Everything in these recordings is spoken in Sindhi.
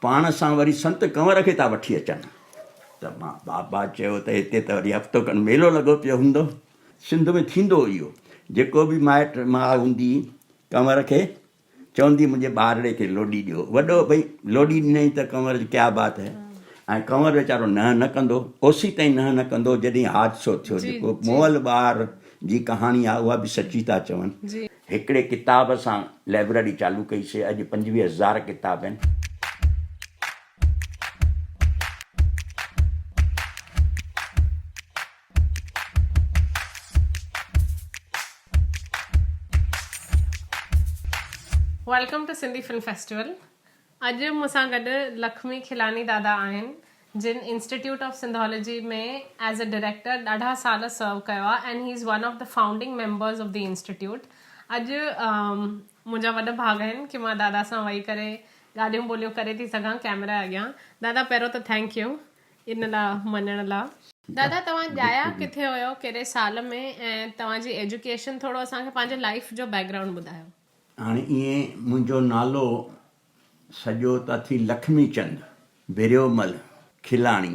پاڻ سان وري سنت ڪنور کي ٿا وٺي اچن. ته مان بابا چيو ته هتي ته وري هفتو کن ميلو لڳو پيو هوندو. سنڌ ۾ ٿيندو هو اهو. جيڪو به مائٽ ماء هوندي هئي ڪنور کي چوندي منهنجي ٻارڙي کي لوڏي ڏيو. وڏو ڀئي لوڏي ڏنائين ته ڪنور جي ڪيا بات هي. ۽ ڪنور ويچارو ننهن نه ڪندو. اوسي تائين ننهن نه ڪندو جڏهن حادثو ٿيو جيڪو مئل ٻار جي ڪهاڻي آهي اها به سچي ٿا چون. هڪڙي ڪتاب سان لئبرري چالو ڪئي سي اڄ 25 هزار ڪتاب آهن. Welcome to Sindhi film festival اڄ مون سان گڏ لکمي کلاني دادا آهن جن institute of Sindhology ۾ as a director ڏاڍا سال سرو ڪيو آهي and he is one of the founding members of the institute اڄ منهنجا وڏا ڀاڳ آهن ڪي مان دادا سان ويهي ڪري ڳالهيون ٻولهيون ڪري ٿي سگهان ڪيمرا اڳيان دادا پهريون ته thank you ان لا مڃڻ لا. دادا توهان ڄايا ڪٿي هيو ڪهڙي سال ۾ ۽ توهان جي ايجوڪيشن ٿورو اسان کي پنهنجي لائيف جو بيڪ گرائونڊ ٻڌايو. هاڻي ائين منهنجو نالو سڄو ته اٿي لکمي چند ڀريومل کلاڻي.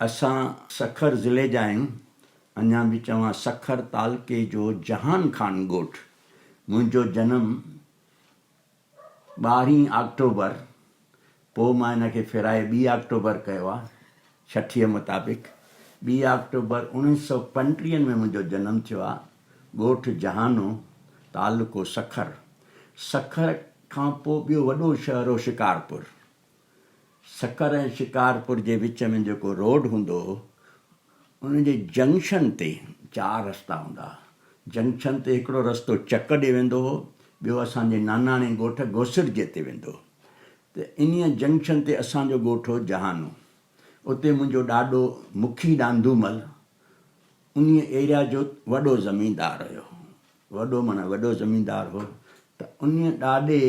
اسان سکر ضلعي جا آهيون اڃا به چوان سکر تعلقي جو جهان خان ڳوٺ. منهنجو جنم ٻارهين آڪٽوبر، پوء مان ان کي ڦيرائي ٻي آڪٽوبر ڪيو آ، ڇٺيء مطابق ٻي آڪٽوبر اوڻيهه سئو پنٽيهن ۾ منهنجو جنم ٿيو آ، ڳوٺ جهانو، تعلقو سکر. سکر کان پوء ٻيو وڏو شهر هو شڪارپور. سکر ۽ شڪارپور جي وچ ۾ جيڪو روڊ هوندو هو، ان جي جنڪشن تي چار رستا هوندا ها. جنڪشن تي هڪڙو رستو چڪ ڏي ويندو هو، ٻيو اسان جي ناناڻي ڳوٺ گوسڙجي تي ويندو هو. ته انهيء جنڪشن تي اسان جو ڳوٺ هو جهانو. اتي منهنجو ڏاڏو مکي ڏاندومل انهيء ايريا جو وڏو زميندار هيو. وڏو معنيٰ وڏو زميندار هو ته انهيء ڏاڏي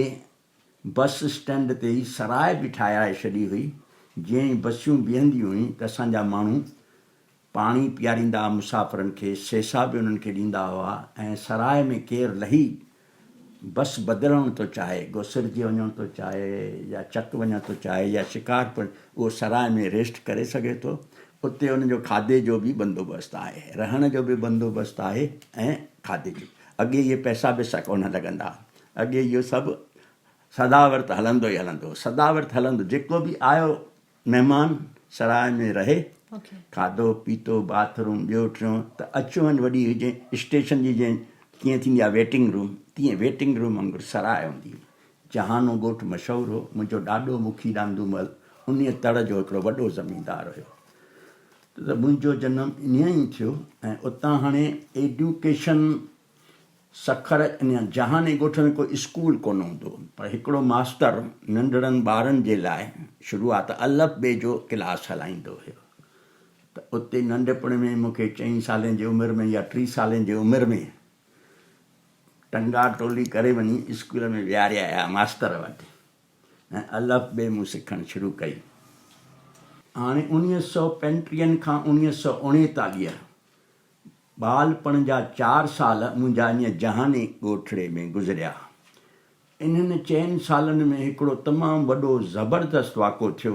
بس اسٽينڊ تي ئي سراء به ٺاهرائي ڇڏي هئي. جيئن ئي بسيون بيهنديون هيون ته اسان جا ماڻهو پاڻي پياريندا ها مسافرن کي، سيسا به انهن کي ڏيندا هئا ۽ سراء ۾ ڪير لهي بس بدلڻ ٿو چاهي، گوسرجي وڃڻ ٿو چاهي يا چڪ وڃڻ ٿو چاهي يا شڪارپور اهو سراء ۾ ريسٽ ڪري سگهي ٿو. اتي ان جو کاڌي جو به بندوبست آهي، رهڻ جو به بندوبست آهي ۽ کاڌي جو. اڳي اهي پئسا بيسا ڪونه لڳندا ها. اڳي اهو سڀ سداورت هلندو ئي هلندو هو. سداورت هلندو جيڪو به آيو مهمان سراء ۾ رهي کاڌو پيتو باٿ روم ٻيو ٽيون ته اچ وڃ وڏي هجي اسٽيشن جي جنهن ڪيئن ٿيندي آهي ويٽنگ روم تيئن ويٽنگ روم وانگر سراء هوندي هئي. جهانو ڳوٺ مشهور هو. منهنجو ڏاڏو مکي ڏاندومل انهيء تڙ جو هڪڙو وڏو زميندار هيو. ته منهنجو جنم انهيء ئي ٿيو ۽ اتان هاڻي ايڊيوڪيشن سکر ان جهاني ڳوٺ ۾ ڪو اسڪول ڪونه هوندو هو، پر هڪڙو ماستر ننڍڙن ٻارن جي لاء شروعات الف بي جو ڪلاس هلائيندو هيو ته اتي ننڍپڻ ۾ مون کي چئين سالين جي عمر ۾ يا ٽي سالين جي عمر ۾ ٽنگا ٽولي ڪري وڃي اسڪول ۾ ويهاري آيا ماستر وٽ ۽ الف بي مون سکڻ شروع ڪئي. هاڻي اوڻيهه سئو پنٽيهن کان اوڻيهه سئو اوڻيتاليهه ٻالپڻ جا چار سال منهنجا انهيء جهاني ڳوٺڙي ۾ گذريا. انهن چئن سالن ۾ هڪڙو تمام وڏو زبردست واقعو ٿيو.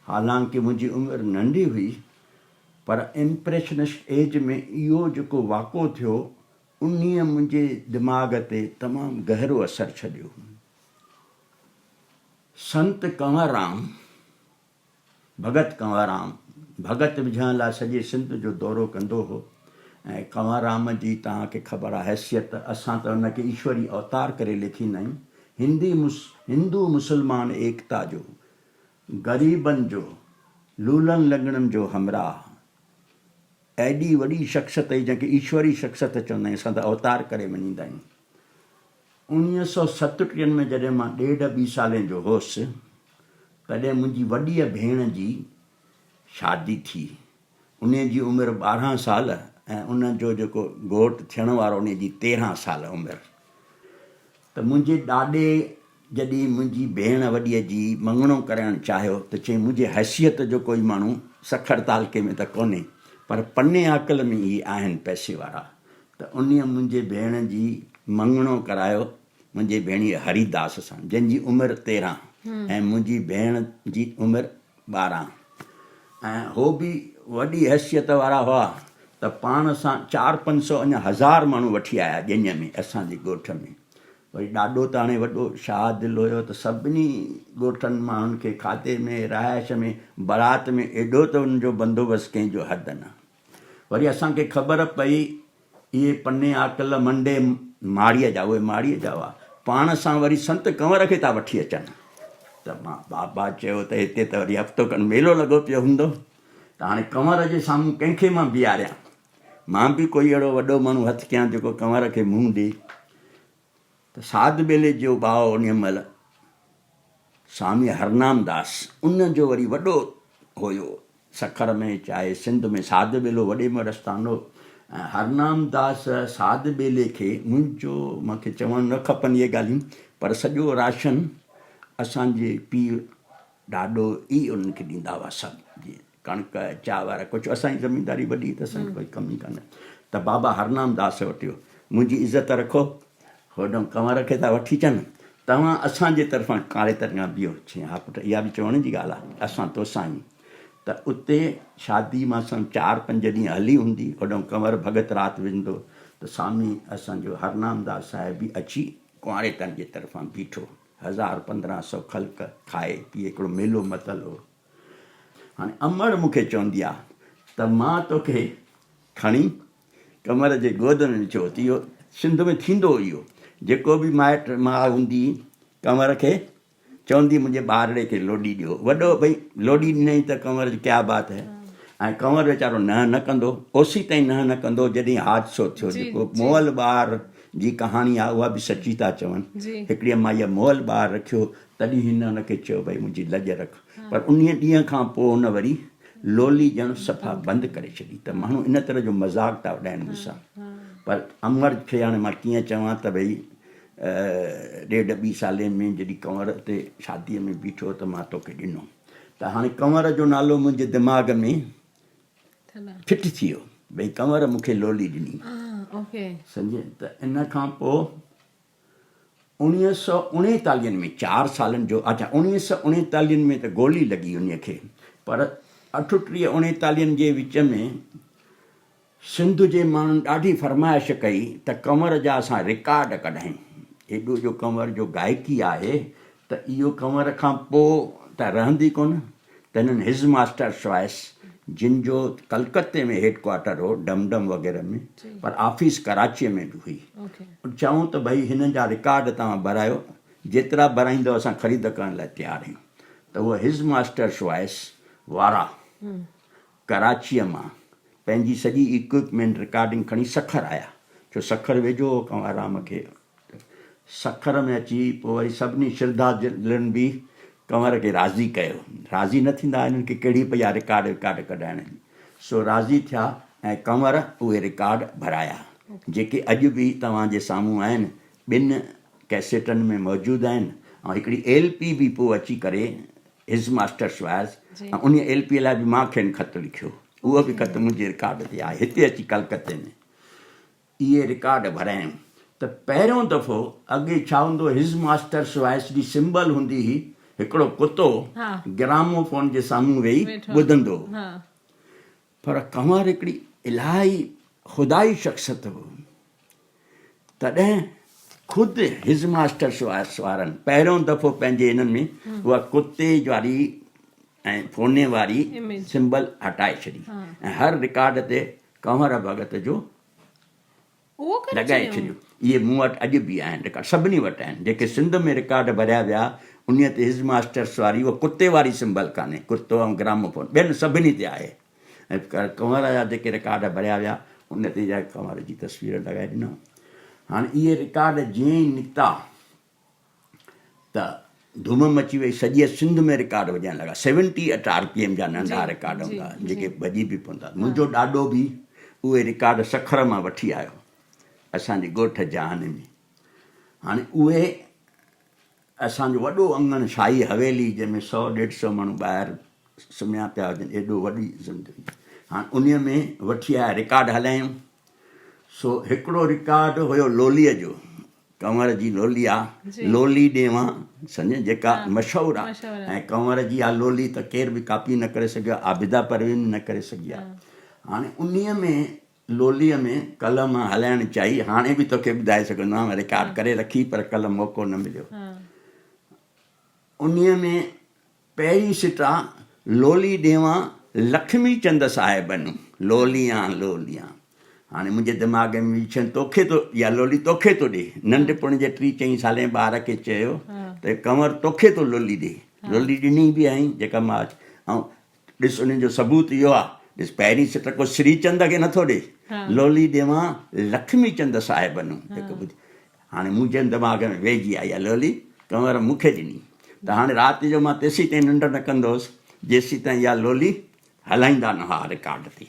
حالانڪه منهنجي عمر ننڍي هئي، پر امپريشنسٽ ايج ۾ اهو جيڪو واقعو ٿيو، انهيء منهنجي دماغ تي تمام گهرو اثر ڇڏيو. سنت ڪنور رام. ڀڳت ڪنوررام ڀڳت وجهڻ لاء سڄي سنڌ جو دورو ڪندو هو ۽ ڪنوررام جي توهان کي خبر آهي حيثيت اسان ته ان کي ايشوري اوتار ڪري ليکيندا آهيون هندي هندو مسلمان ايڪتا جو غريبن جو لولن لنگڙن جو همراهه ايڏي وڏي شخصيت هئي جنهن کي ايشوري شخصيت چوندا آهيون اسان ته اوتار ڪري مڃيندا آهيون اوڻيهه سئو ستٽيهن ۾ جڏهن مان ڏيڍ ٻي سالين جو هوس، تڏهن منهنجي وڏيء ڀيڻ جي شادي ٿي. انهيء جي عمر 12 سال ۽ ان جو جيڪو گهوٽ ٿيڻ وارو انهيء جي 13 سال عمر. ته منهنجي ڏاڏي جڏهن منهنجي ڀيڻ وڏيء جي مڱڻو ڪرائڻ چاهيو ته چيائين منهنجي حيثيت جو ڪوئي ماڻهو سکر تعلقي ۾ ته ڪونهي، پر پني عاقل ۾ اهي آهن پئسي وارا. ته انهيء منهنجي ڀيڻ جي مڱڻو ڪرايو منهنجي ڀيڻيء هريداس سان، جنهن جي عمر 13. ۽ منهنجي ڀيڻ جي عمر 12 ۽ هو به وڏي حيثيت وارا هئا ته پاڻ سان چار پنج سو اڃا هزار ماڻهو وٺي آيا ڄڃ ۾ اسان جي ڳوٺ ۾. وري ڏاڏو ته هاڻي وڏو شاهه دل هيو ته سڀني ڳوٺن ماڻهن کي کاڌي ۾ رهائش ۾ برات ۾ ايڏو ته انهن جو بندوبست ڪنهن جو حد نه. وري اسان کي خبر پئي اهي پني عاقل منڊي ماڙيء جا اهي ماڙيء جا هئا پاڻ سان وري سنت ڪنور کي ٿا وٺي اچن ته مان بابا چيو ته هتي ته وري هفتو کن ميلو لڳو پيو هوندو ته هاڻي ڪنور جي سامهون ڪنهن کي مان بيهاريان مان به ڪوئي اهڙو وڏو ماڻهو هٿ ڪيان جيڪو ڪنور کي منهن ڏئي ته ساڌ ٻيلي جو ٻائو انهيء مهل سوامي هرنام داس ان جو وري وڏو هيو سکر ۾ چاهي سنڌ ۾ ساڌ ٻيلو وڏي ۾ رستان هو ۽ هرنام داس ساڌ ٻيلي کي منهنجو مون کي چوڻ نه کپن اهي ڳالهيون پر سڄو راشن اسان جي پيء ڏاڏو ئي انهن کي ڏيندا هئا سڀ جيئن ڪڻڪ چانور ڪجهه اسان جي زمينداري وڏي ته اسان کي ڪوئي ڪمي ڪانه ته بابا هرنام داس وٽ ويو منهنجي عزت رکو هوڏانهن ڪنور کي ٿا وٺي اچن توهان اسان جي طرفان ڪاري ترنگا بيهو چيائين ها پٽ اها به چوڻ جي ڳالهه آهي اسان توسان آهيون ته اتي شادي مان سم چار پنج ڏينهن هلي هوندي هوڏانهن ڪنور ڀڳت رات ويندو ته سامي اسان جو هرنام داس صاحب به اچي ڪنواريتن جي طرفان بيٺو هزار 1500 خلق کائي پيئي هڪڙو ميلو متل هو. هاڻي امڙ مون کي چوندي آ ته مان توکي کڻي قمر جي گود ۾ وڇو ته اهو سنڌ ۾ ٿيندو هو اهو جيڪو به مائٽ ماء هوندي هئي قمر کي چوندي منهنجي ٻارڙي کي لوڏي ڏيو وڏو ڀئي لوڏي ڏنائين ته قمر جي ڪيا بات هي ۽ ڪنور ويچارو نهه نه ڪندو، اوسي تائين نهه نه ڪندو جڏهن حادثو ٿيو جيڪو مئل ٻار جي ڪهاڻي آهي اها به سچي ٿا چون. هڪڙيء مائيء مئل ٻار رکيو تڏهن هن ان کي چيو ڀئي منهنجي لڄ رک پر انهيء ڏينهن کان پوء هن وري لولي ڄڻ صفا بند ڪري ڇڏي ته ماڻهو ان طرح جو مذاق ٿا اڏائن مون سان پر امڙ کي هاڻي مان ڪيئن چوان ته ڀئي ڏيڍ ٻي سالي ۾ جڏهن ڪنور اتي شاديء ۾ بيٺو ته مان توکي ڏنو. ته هاڻي ڪنور جو نالو منهنجي دماغ ۾ فٽ ٿي ويو ڀئي ڪنور مون کي لولي ڏني سمجهي ته ان کان پوء اوڻيهه سو اوڻيتاليهن ۾ چار سالن جو اچا اوڻيهه سو اوڻيتاليهن ۾ ته گولي لڳي ان کي پر 38 39 جي وچ ۾ سنڌ جي ماڻهن ڏاڍي فرمائش ڪئي ته ڪنور جا اسان رڪارڊ ڪڍايون. ايڏو جو ڪنور جو گائڪي آهي ته اهو ڪنور کان پوء ته رهندي ڪونه ته هنن his masters voice جن جو ڪلڪتي ۾ هيڊ ڪوارٽر هو ڊم ڊم وغيره ۾ پر آفيس ڪراچيء ۾ به هئي چئون ته ڀئي هنن جا رڪارڊ توهان ڀرايو جيترا ڀرائيندؤ اسان خريد ڪرڻ لاء تيار آهيون ته اهو his masters voice وارا ڪراچيء مان پنهنجي سڄي ايڪوپمينٽ رڪارڊنگ کڻي سکر آيا، ڇو سکر ويجهو هو ڪنور رام کي. سکر ۾ اچي پوء وري سڀني شرڌالن به ڪنور کي راضي ڪيو. راضي نه ٿيندا هنن کي ڪهڙي پئي آ رڪارڊ وڪارڊ ڪڍائڻ جي. سو راضي ٿيا ۽ ڪنور اهي رڪارڊ ڀرايا، جيڪي اڄ به توهان جي سامهون آهن. ٻن ڪئسيٽن ۾ موجود آهن ۽ هڪڙي ايل پي به پوء اچي ڪري his masters voice ۽ انهيء ايل پيء لاء به مان کين خط لکيو. اهو به خط منهنجي رڪارڊ تي آهي. هتي اچي ڪلڪتي ۾ اهي رڪارڊ ڀرايم ته پهريون دفعو اڳي ڇا هوندو هو his masters voice جي سمبل هوندي هئي هڪڙو ڪتو گراموفون جي سامهون ويهي ٻڌندو هو. پر ڪنور هڪڙي الاهي خدائي شخصيت هو. تڏهن خود his masters وارن پهريون دفعو پنهنجي انهن ۾ اها ڪتي واري ۽ فوني واري سمبل هٽائي ڇڏي ۽ هر رڪارڊ تي ڪنور ڀڳت جو لڳائي ڇڏيو. اهي مون وٽ اڄ به آهن رڪارڊ، سڀني وٽ آهن. جيڪي سنڌ ۾ رڪارڊ ڀريا ويا انهيء تي his masters واري اها ڪتي واري سمبل ڪانهي، ڪتو ۽ گراموفون ٻين سڀني تي آهي. ۽ ڪنور جا جيڪي رڪارڊ ڀريا ويا ان تي جا ڪنور جي تصوير لڳائي ڏنائون. هاڻي اهي رڪارڊ جيئن ئي نڪتا ته ڌوم مچي وئي، سڄيء سنڌ ۾ رڪارڊ وڄائڻ لڳا. سيونٽي اٺ آر پي ايم جا ننڍا رڪارڊ هوندا هئا جيڪي ڀڄي به پوندا. منهنجو ڏاڏو به اهي رڪارڊ سکر مان وٺي آيو اسان جي ڳوٺ جهان ۾. هاڻي اهي اسان جو وڏو اڱڻ شاهي حويلي جنهن ۾ سئو ڏيڍ سئو ماڻهو ٻاهر سمهيا پيا هجن ايڏو وڏي زندگي هاڻ انهي ۾ وٺي آيا رڪارڊ هلايون سو هڪڙو رڪارڊ هيو لوليء جو ڪنور جي لولي آ لولي ڏيوان سمجهين جيڪا مشهور آ ۽ ڪنور جي اها لولي ته ڪير به ڪاپي نه ڪري سگهيو عابده پروين نه ڪري سگهي آ هاڻي انهي ۾ لوليء ۾ ڪلهه مان هلائڻ چاهي هاڻي به توکي ٻڌائي سگهندو آهيان رڪارڊ ڪري رکي پر ڪلهه موقعو نه مليو. انهيء ۾ پهرين سٽ آ لولي ڏيوان لکمي چند صاحب نون لوليان لوليان هاڻي منهنجي دماغ ۾ ويچ توکي ٿو اها لولي توکي ٿو ڏي ننڍپڻ جي ٽي چئين سالين ٻار کي چيو ته ڪنور توکي ٿو لولي ڏي لولي ڏني به آهين جيڪا مان ۽ ڏس انهن جو ثبوت اهو آ، ڏس پهرين سٽ ڪو سري چند کي نٿو ڏي، لولي ڏيوان لکمي چند صاحب نون هڪ ٻڌ. هاڻي منهنجي دماغ ۾ ويهجي آئي اها لولي ڪنور مون کي ڏني ته هاڻي رات جو مان تيسين تائين ننڊ نه ڪندو هوس جيسين تائين اها لولي هلائيندا نه هئا رڪارڊ تي.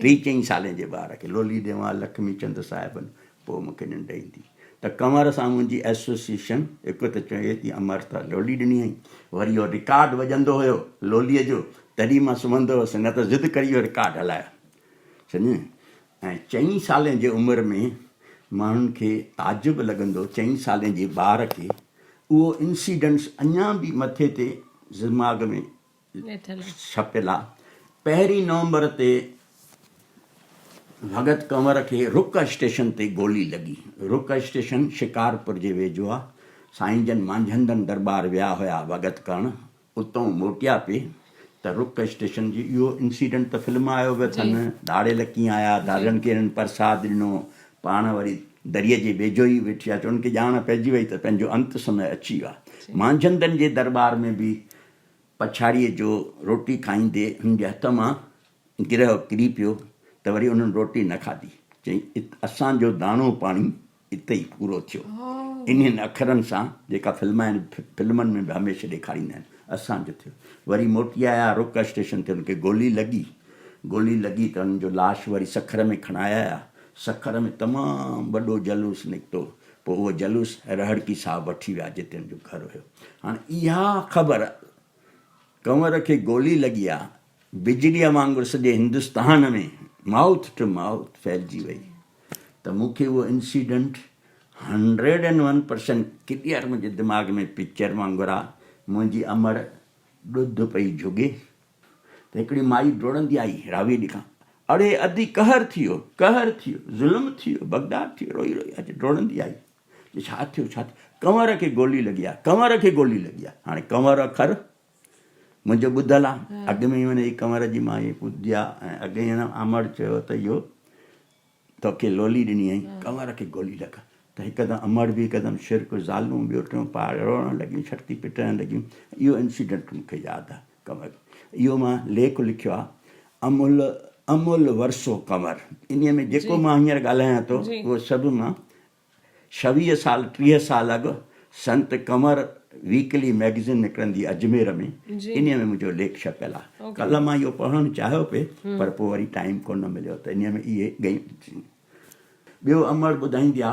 ٽي چئين سالين جي ٻار کي لولي ڏيوان لکمي چند صاحب نون پوء مون کي ننڊ ايندي ته ڪنور سان منهنجي ايسوسيئيشن هڪ ته چوي ٿي امر ته لولي ڏني هئي وري اهو رڪارڊ وڄندو هيو لوليء جو تڏهن مان سمهندو هوس نه ته ضد ڪري اهو رڪارڊ هلايو سمجهين ۽ چئين سالين جي عمر ۾ ماڻهن کي تعجب لڳندو چئين سالين جي ٻار کي اهو انسيڊنٽس اڃا به مٿي تي دماغ ۾ ڇپيل آ. پهرين نومبر تي ڀڳت ڪنور کي رڪ اسٽيشن تي گولي لڳي. رڪ اسٽيشن شڪارپور جي ويجهو آ. سائين جن مانجهندن درٻار ويا هيا ڀڳت ڪرڻ، اتئون موٽيا پي ته رڪ اسٽيشن جي اهو انسيڊنٽ ته فلم آيو به اٿن، ڌاڙيل ڪيئن آيا، ڌاڙيلن کي هنن پرساد ڏنو، پاڻ وري دريء جي ويجهو ئي ويٺي آ، چون کي ڄاڻ پئجي وئي ته پنهنجو انت سمي اچي ويو آ. مانجهندن جي درٻار ۾ به پڇاڙيء جو روٽي کائيندي هن جي هٿ مان گرهه ڪري پيو ته وري انهن روٽي نه کاڌي. چيائين، اسان جو داڻو پاڻي اتي ئي پورو ٿيو. انهن اکرن سان جيڪا فلمائن فلمن ۾ به هميشه ڏيکاريندا آهن، اسان جو ٿيو. وري موٽي آيا، رڪ اسٽيشن تي هن کي گولي لڳي. گولي لڳي ته هنن جو لاش وري سکر ۾ کڻائي آيا. سکر ۾ تمام وڏو جلوس نڪتو. پوء اهو جلوس رهڙڪي صاحب وٺي ويا جتي هن جو گهر هيو. هاڻ اها خبر ڪنور کي گولي لڳي آ، بجليء وانگر سڄي هندستان ۾ مائوٿ ٽو مائوٿ ڦهلجي وئي ته مون کي اهو انسيڊنٽ 101% ڪليئر منهنجي دماغ ۾ پڪچر وانگر آ. منهنجي امڙ ڏڌ پئي جهڳي ته هڪڙي مائي ڊوڙندي آئي راويء ڏي کان، اڙي ادي قهر ٿي ويو، قهر ٿي ويو، ظلم ٿي ويو، بغداد ٿي ويو، روئي روئي اچي ڊوڙندي آئي. چي ڇا ٿيو، ڇا ٿيو؟ ڪنور کي گولي لڳي آ، ڪنور کي گولي لڳي آ. هاڻي ڪنور اکر منهنجو ٻڌل آ، اڳ ۾ ئي هن جي ڪنور جي مان هي ٻڌي آ ۽ اڳ ئي هن امڙ چيو ته اهو توکي لولي ڏني ۽ ڪنور کي گولي لڳ ته هڪدم امڙ به هڪدم شرڪ زالون ٻيو ٽيون پاڙ روئڻ لڳيون ڇڙتي پٽڻ لڳيون اهو انسيڊنٽ مون کي ياد آ ڪنور اهو مان ليک لکيو آ امل امل ورثو ڪنور انهي ۾ جيڪو مان هينئر ڳالهايان ٿو اهو سڀ مان ڇويهه سال 30 سال اڳ سنت ڪنور ويڪلي مئگزين نڪرندي اجمير ۾ انهي ۾ منهنجو ليک ڇپيل آهي. ڪلهه مان اهو پڙهڻ چاهيو پئي پر پوء وري ٽائيم ڪونه مليو ته انهي ۾ اهي ڳيون. ٻيو امڙ ٻڌائيندي آ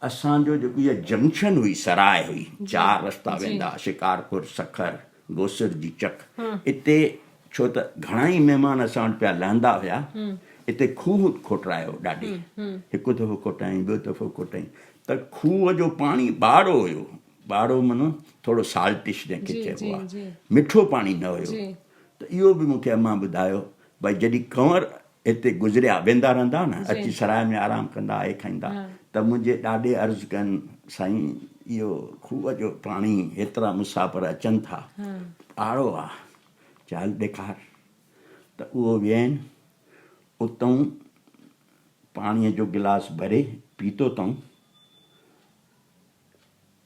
اسان جو جيڪو اها جنڪشن هئي سراء هئي چار رستا ويندا شڪارپور سکر گوسر جي چڪ اتي ڇو ته گهڻا ئي مهمان اسان وٽ پيا لهندا هيا. اتي کوهه کوٽرايو ڏاڏي. هڪ دفعو کوٽايائين، ٻيو دفعو کوٽايائين ته کوهه جو پاڻي ٻاڙو هيو. ٻاڙو معنيٰ ٿورو سالٽش جنهن کي چئبو آهي. مٺو پاڻي نه هيو. ته اهو به مون کي امان ٻڌايو ڀائي جڏهن ڪنور هتي گذريا ويندا رهندا نه اچي سراء ۾ آرام ڪندا آهي کائيندا ته منهنجي ڏاڏي عرض ڪين سائين اهو کوهه جو پاڻي هيترا مسافر اچن ٿا ٻاڙو آ چال ڏيکار ته اهو وين اتئون پاڻيء جو گلاس ڀري پيتو اٿئون.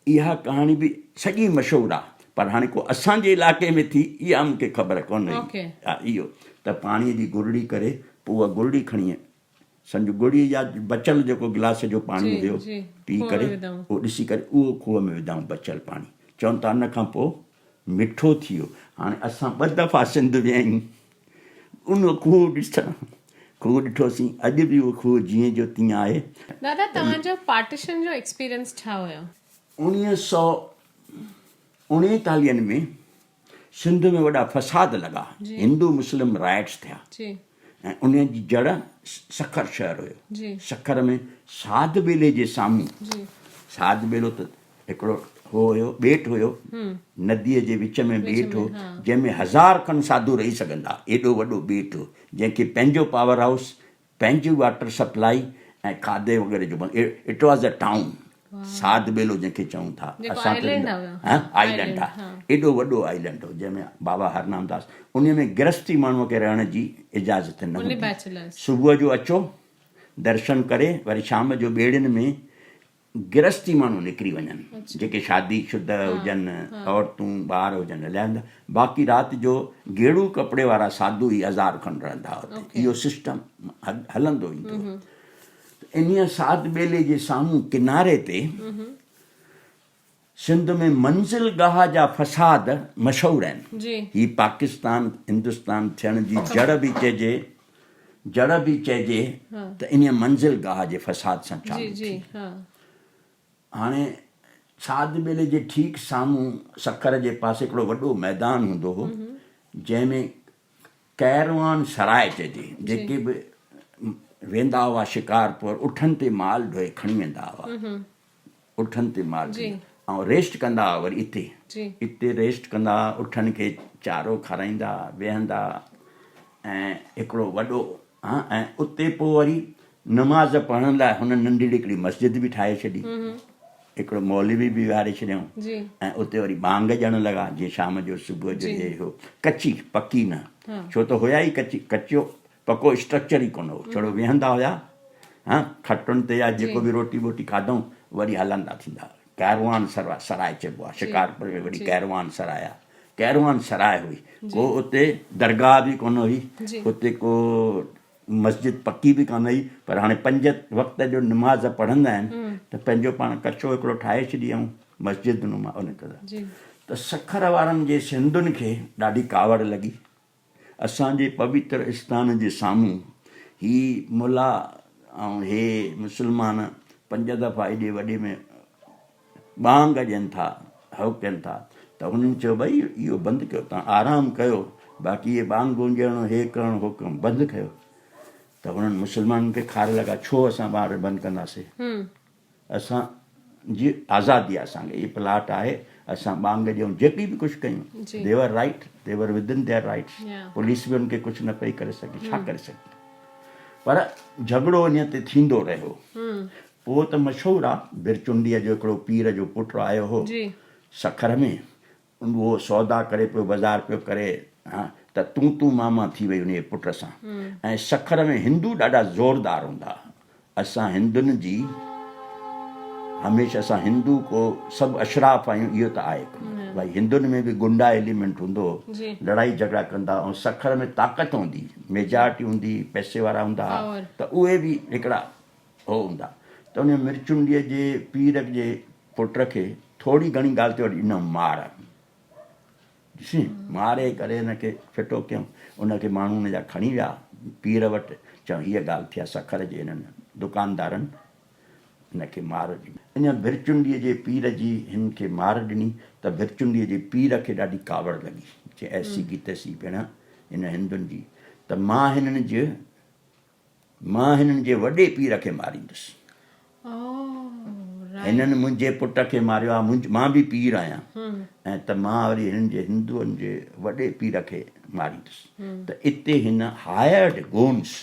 اها ڪهاڻي به سڄي مشهور آ پر هاڻي ڪو اسان جي علائقي ۾ ٿي اها مون کي خبر ڪونه هئي. اهو ته پاڻيء جي گرڙي ڪري پوء اها گرڙي کڻي سمجهه گرڙي يا بچيل جيڪو گلاس جو پاڻي هيو پي ڪري اهو ڏسي ڪري اهو کوهه ۾ وڌائون بچيل پاڻي. چون ٿا ان کان پوء مٺو ٿي ويو. هاڻي اسان ٻه دفعا سنڌ ويا آهيون ان کوهه ڏسڻ کوهه ڏٺوسين اڄ به اهو کوهه جيئن جو تيئن آهي. دادا توهان جو پارٽيشن جو ايڪسپيرينس ڇا هيو؟ 1939 ۾ سنڌ ۾ وڏا فساد لڳا، هندو مسلم رائٽس ٿيا ۽ انهن جي جڙ سکر شهر هيو. سکر ۾ ساڌ ٻيلي جي سامهون ساڌ ٻيلو ته هڪڙو هو هيو، ٻيٽ هيو، نديء جي وچ ۾ ٻيٽ هو، جنهن ۾ هزار کن ساڌو رهي سگهندا، ايڏو وڏو ٻيٽ هو، جنهن کي پنهنجو پاور هائوس، پنهنجي واٽر سپلائي ۽ کاڌي وغيره جو it was a town, Sadh Belo جنهن کي چئون ٿا اسان ته آئلنڊ آ، ايڏو وڏو آئلنڊ هو، جنهن ۾ بابا هرنام داس، انهيء ۾ گرهستي ماڻهوء کي رهڻ جي اجازت نه هوندي. صبح جو اچو، درشن ڪري، وري شام جو ٻيڙين ۾ گرهستي ماڻهو نڪري وڃن، جيڪي شادي شده هجن، عورتون ٻار هجن هليا ويندا، باقي رات جو گيڙو ڪپڙي وارا ساڌو ئي هزار کن رهندا هئا اتي، اهو سسٽم هلندو ايندو هو. ته انهيء ساڌ ٻيلي جي سامهون ڪناري تي سنڌ ۾ منزل گاهه جا فساد مشهور آهن. هي پاڪستان هندستان ٿيڻ جي جڙ به چئجي جڙ به چئجي ته انهيء منزل گاهه جي فساد سان چالو ٿي. هاڻي ساڌ ٻيلي جي ٺيڪ سامهون سکر جي پاسي هڪڙو وڏو ميدان هوندو هو، جنهن ۾ ڪيروان سراء چئجي، جيڪي به ويندا هئا شڪارپور اٺن تي مال ڍوئي کڻي ويندا هئا. اٺن تي مال ٿي ۽ ريسٽ ڪندا هئا وري اتي اتي ريسٽ ڪندا هئا اٺن کي چارو کارائيندا ويهندا ۽ هڪڙو وڏو ها ۽ اتي پوء وري نماز پڙهڻ لاء هن ننڍڙي هڪڙي مسجد به ٺاهي ڇڏي هڪڙو مولوي به ويهاري ڇڏيائون ۽ اتي وري ٻانگ ڏيڻ لڳا جيئن شام جو صبح جو هي هو ڪچي پڪي نه ڇو ته هيا ئي ڪچي ڪچو پڪو اسٽرڪچر ئي ڪونه هو، ڇڙو ويهندا هيا ها کٽن تي يا جيڪو به روٽي ٻوٽي کاڌائون وري هلندا ٿيندا. ڪيروان سراء سراء چئبو آهي شڪارپور ۾ وڏي ڪيروان سراء آهي. ڪيروان سراء هئي ڪو اتي درگاهه به ڪونه هئي اتي ڪو مسجد پڪي به ڪانه هئي پر هاڻي پنج وقت جو نماز پڙهندا آهن ته پنهنجو پاڻ ڪچو هڪڙو ٺاهي ڇڏيائون مسجد نما ان ته سکر وارن جي سنڌين کي ڏاڍي ڪاوڙ لڳي. اسان جي پوتر استان جي سامهون هي ملا ۽ هي مسلمان پنج دفعا ايڏي وڏي ۾ ٻانگ ڏين ٿا، هؤ ڪين ٿا ته هنن چيو ڀئي اهو بند ڪيو توهان آرام ڪيو باقي اهي ٻانگون ڏيڻ هي ڪرڻ هو ڪرڻ بند ڪيو ته هنن مسلمانن کي خار لڳا ڇو اسان ٻانگ بند ڪنداسين. اسان جي آزادي آهي اسان کي هي پلاٽ آهي اسان ٻانگ ڏيون جيڪي به ڪجهه ڪيون they were right they were within their rights police به ان کي ڪجهه نه پئي ڪري سگهي ڇا ڪري سگهي پر جهڳڙو ان تي ٿيندو رهيو پوء ته مشهور آ برچنڊيء جو هڪڙو پير جو پٽ آيو هو سکر ۾ اهو سودا ڪري پيو بازار پيو ڪري ها ته تون تون مان مان ٿي وئي انهيء پٽ سان ۽ سکر ۾ هندو ڏاڍا زوردار هوندا اسان هندن جي هميشه اسان هندو ڪو سڀ اشراف آهيون اهو ته آهي ڪونه ڀائي هندن ۾ به گنڊا ايليمينٽ هوندو هو لڙائي جهڳڙا ڪندا ۽ سکر ۾ طاقت هوندي ميجارٽي هوندي پئسي وارا هوندا ها ته اهي به هڪڙا هو هوندا ته ان مرچنڊيء جي پير جي پٽ کي ٿوري گهڻي ڳالهه تي وٺي ڏنائون مار. ڏسين، ماري ڪري هن کي ڦٽو ڪيائون. ان کي ماڻهو ان جا کڻي ويا پير وٽ، چيائون هيء ڳالهه ٿي آهي سکر جي هنن دڪاندارن هن کي مار ڏني. ان ڀرچنڊيء جي پير جي هن کي مار ڏني ته ڀرچنڊيء جي پير کي ڏاڍي ڪاوڙ لڳي. چي ايسي ڪي تيسي ڀيڻ هن هندن جي ته مان هنن جي مان هنن جي وڏي پير کي ماريندس. هنن منهنجي پٽ کي ماريو آهي، مان به پير آهيان ۽ ته مان وري هنن جي هندوئن جي وڏي پير کي ماريندس. ته اتي هن هائرڊ گونس،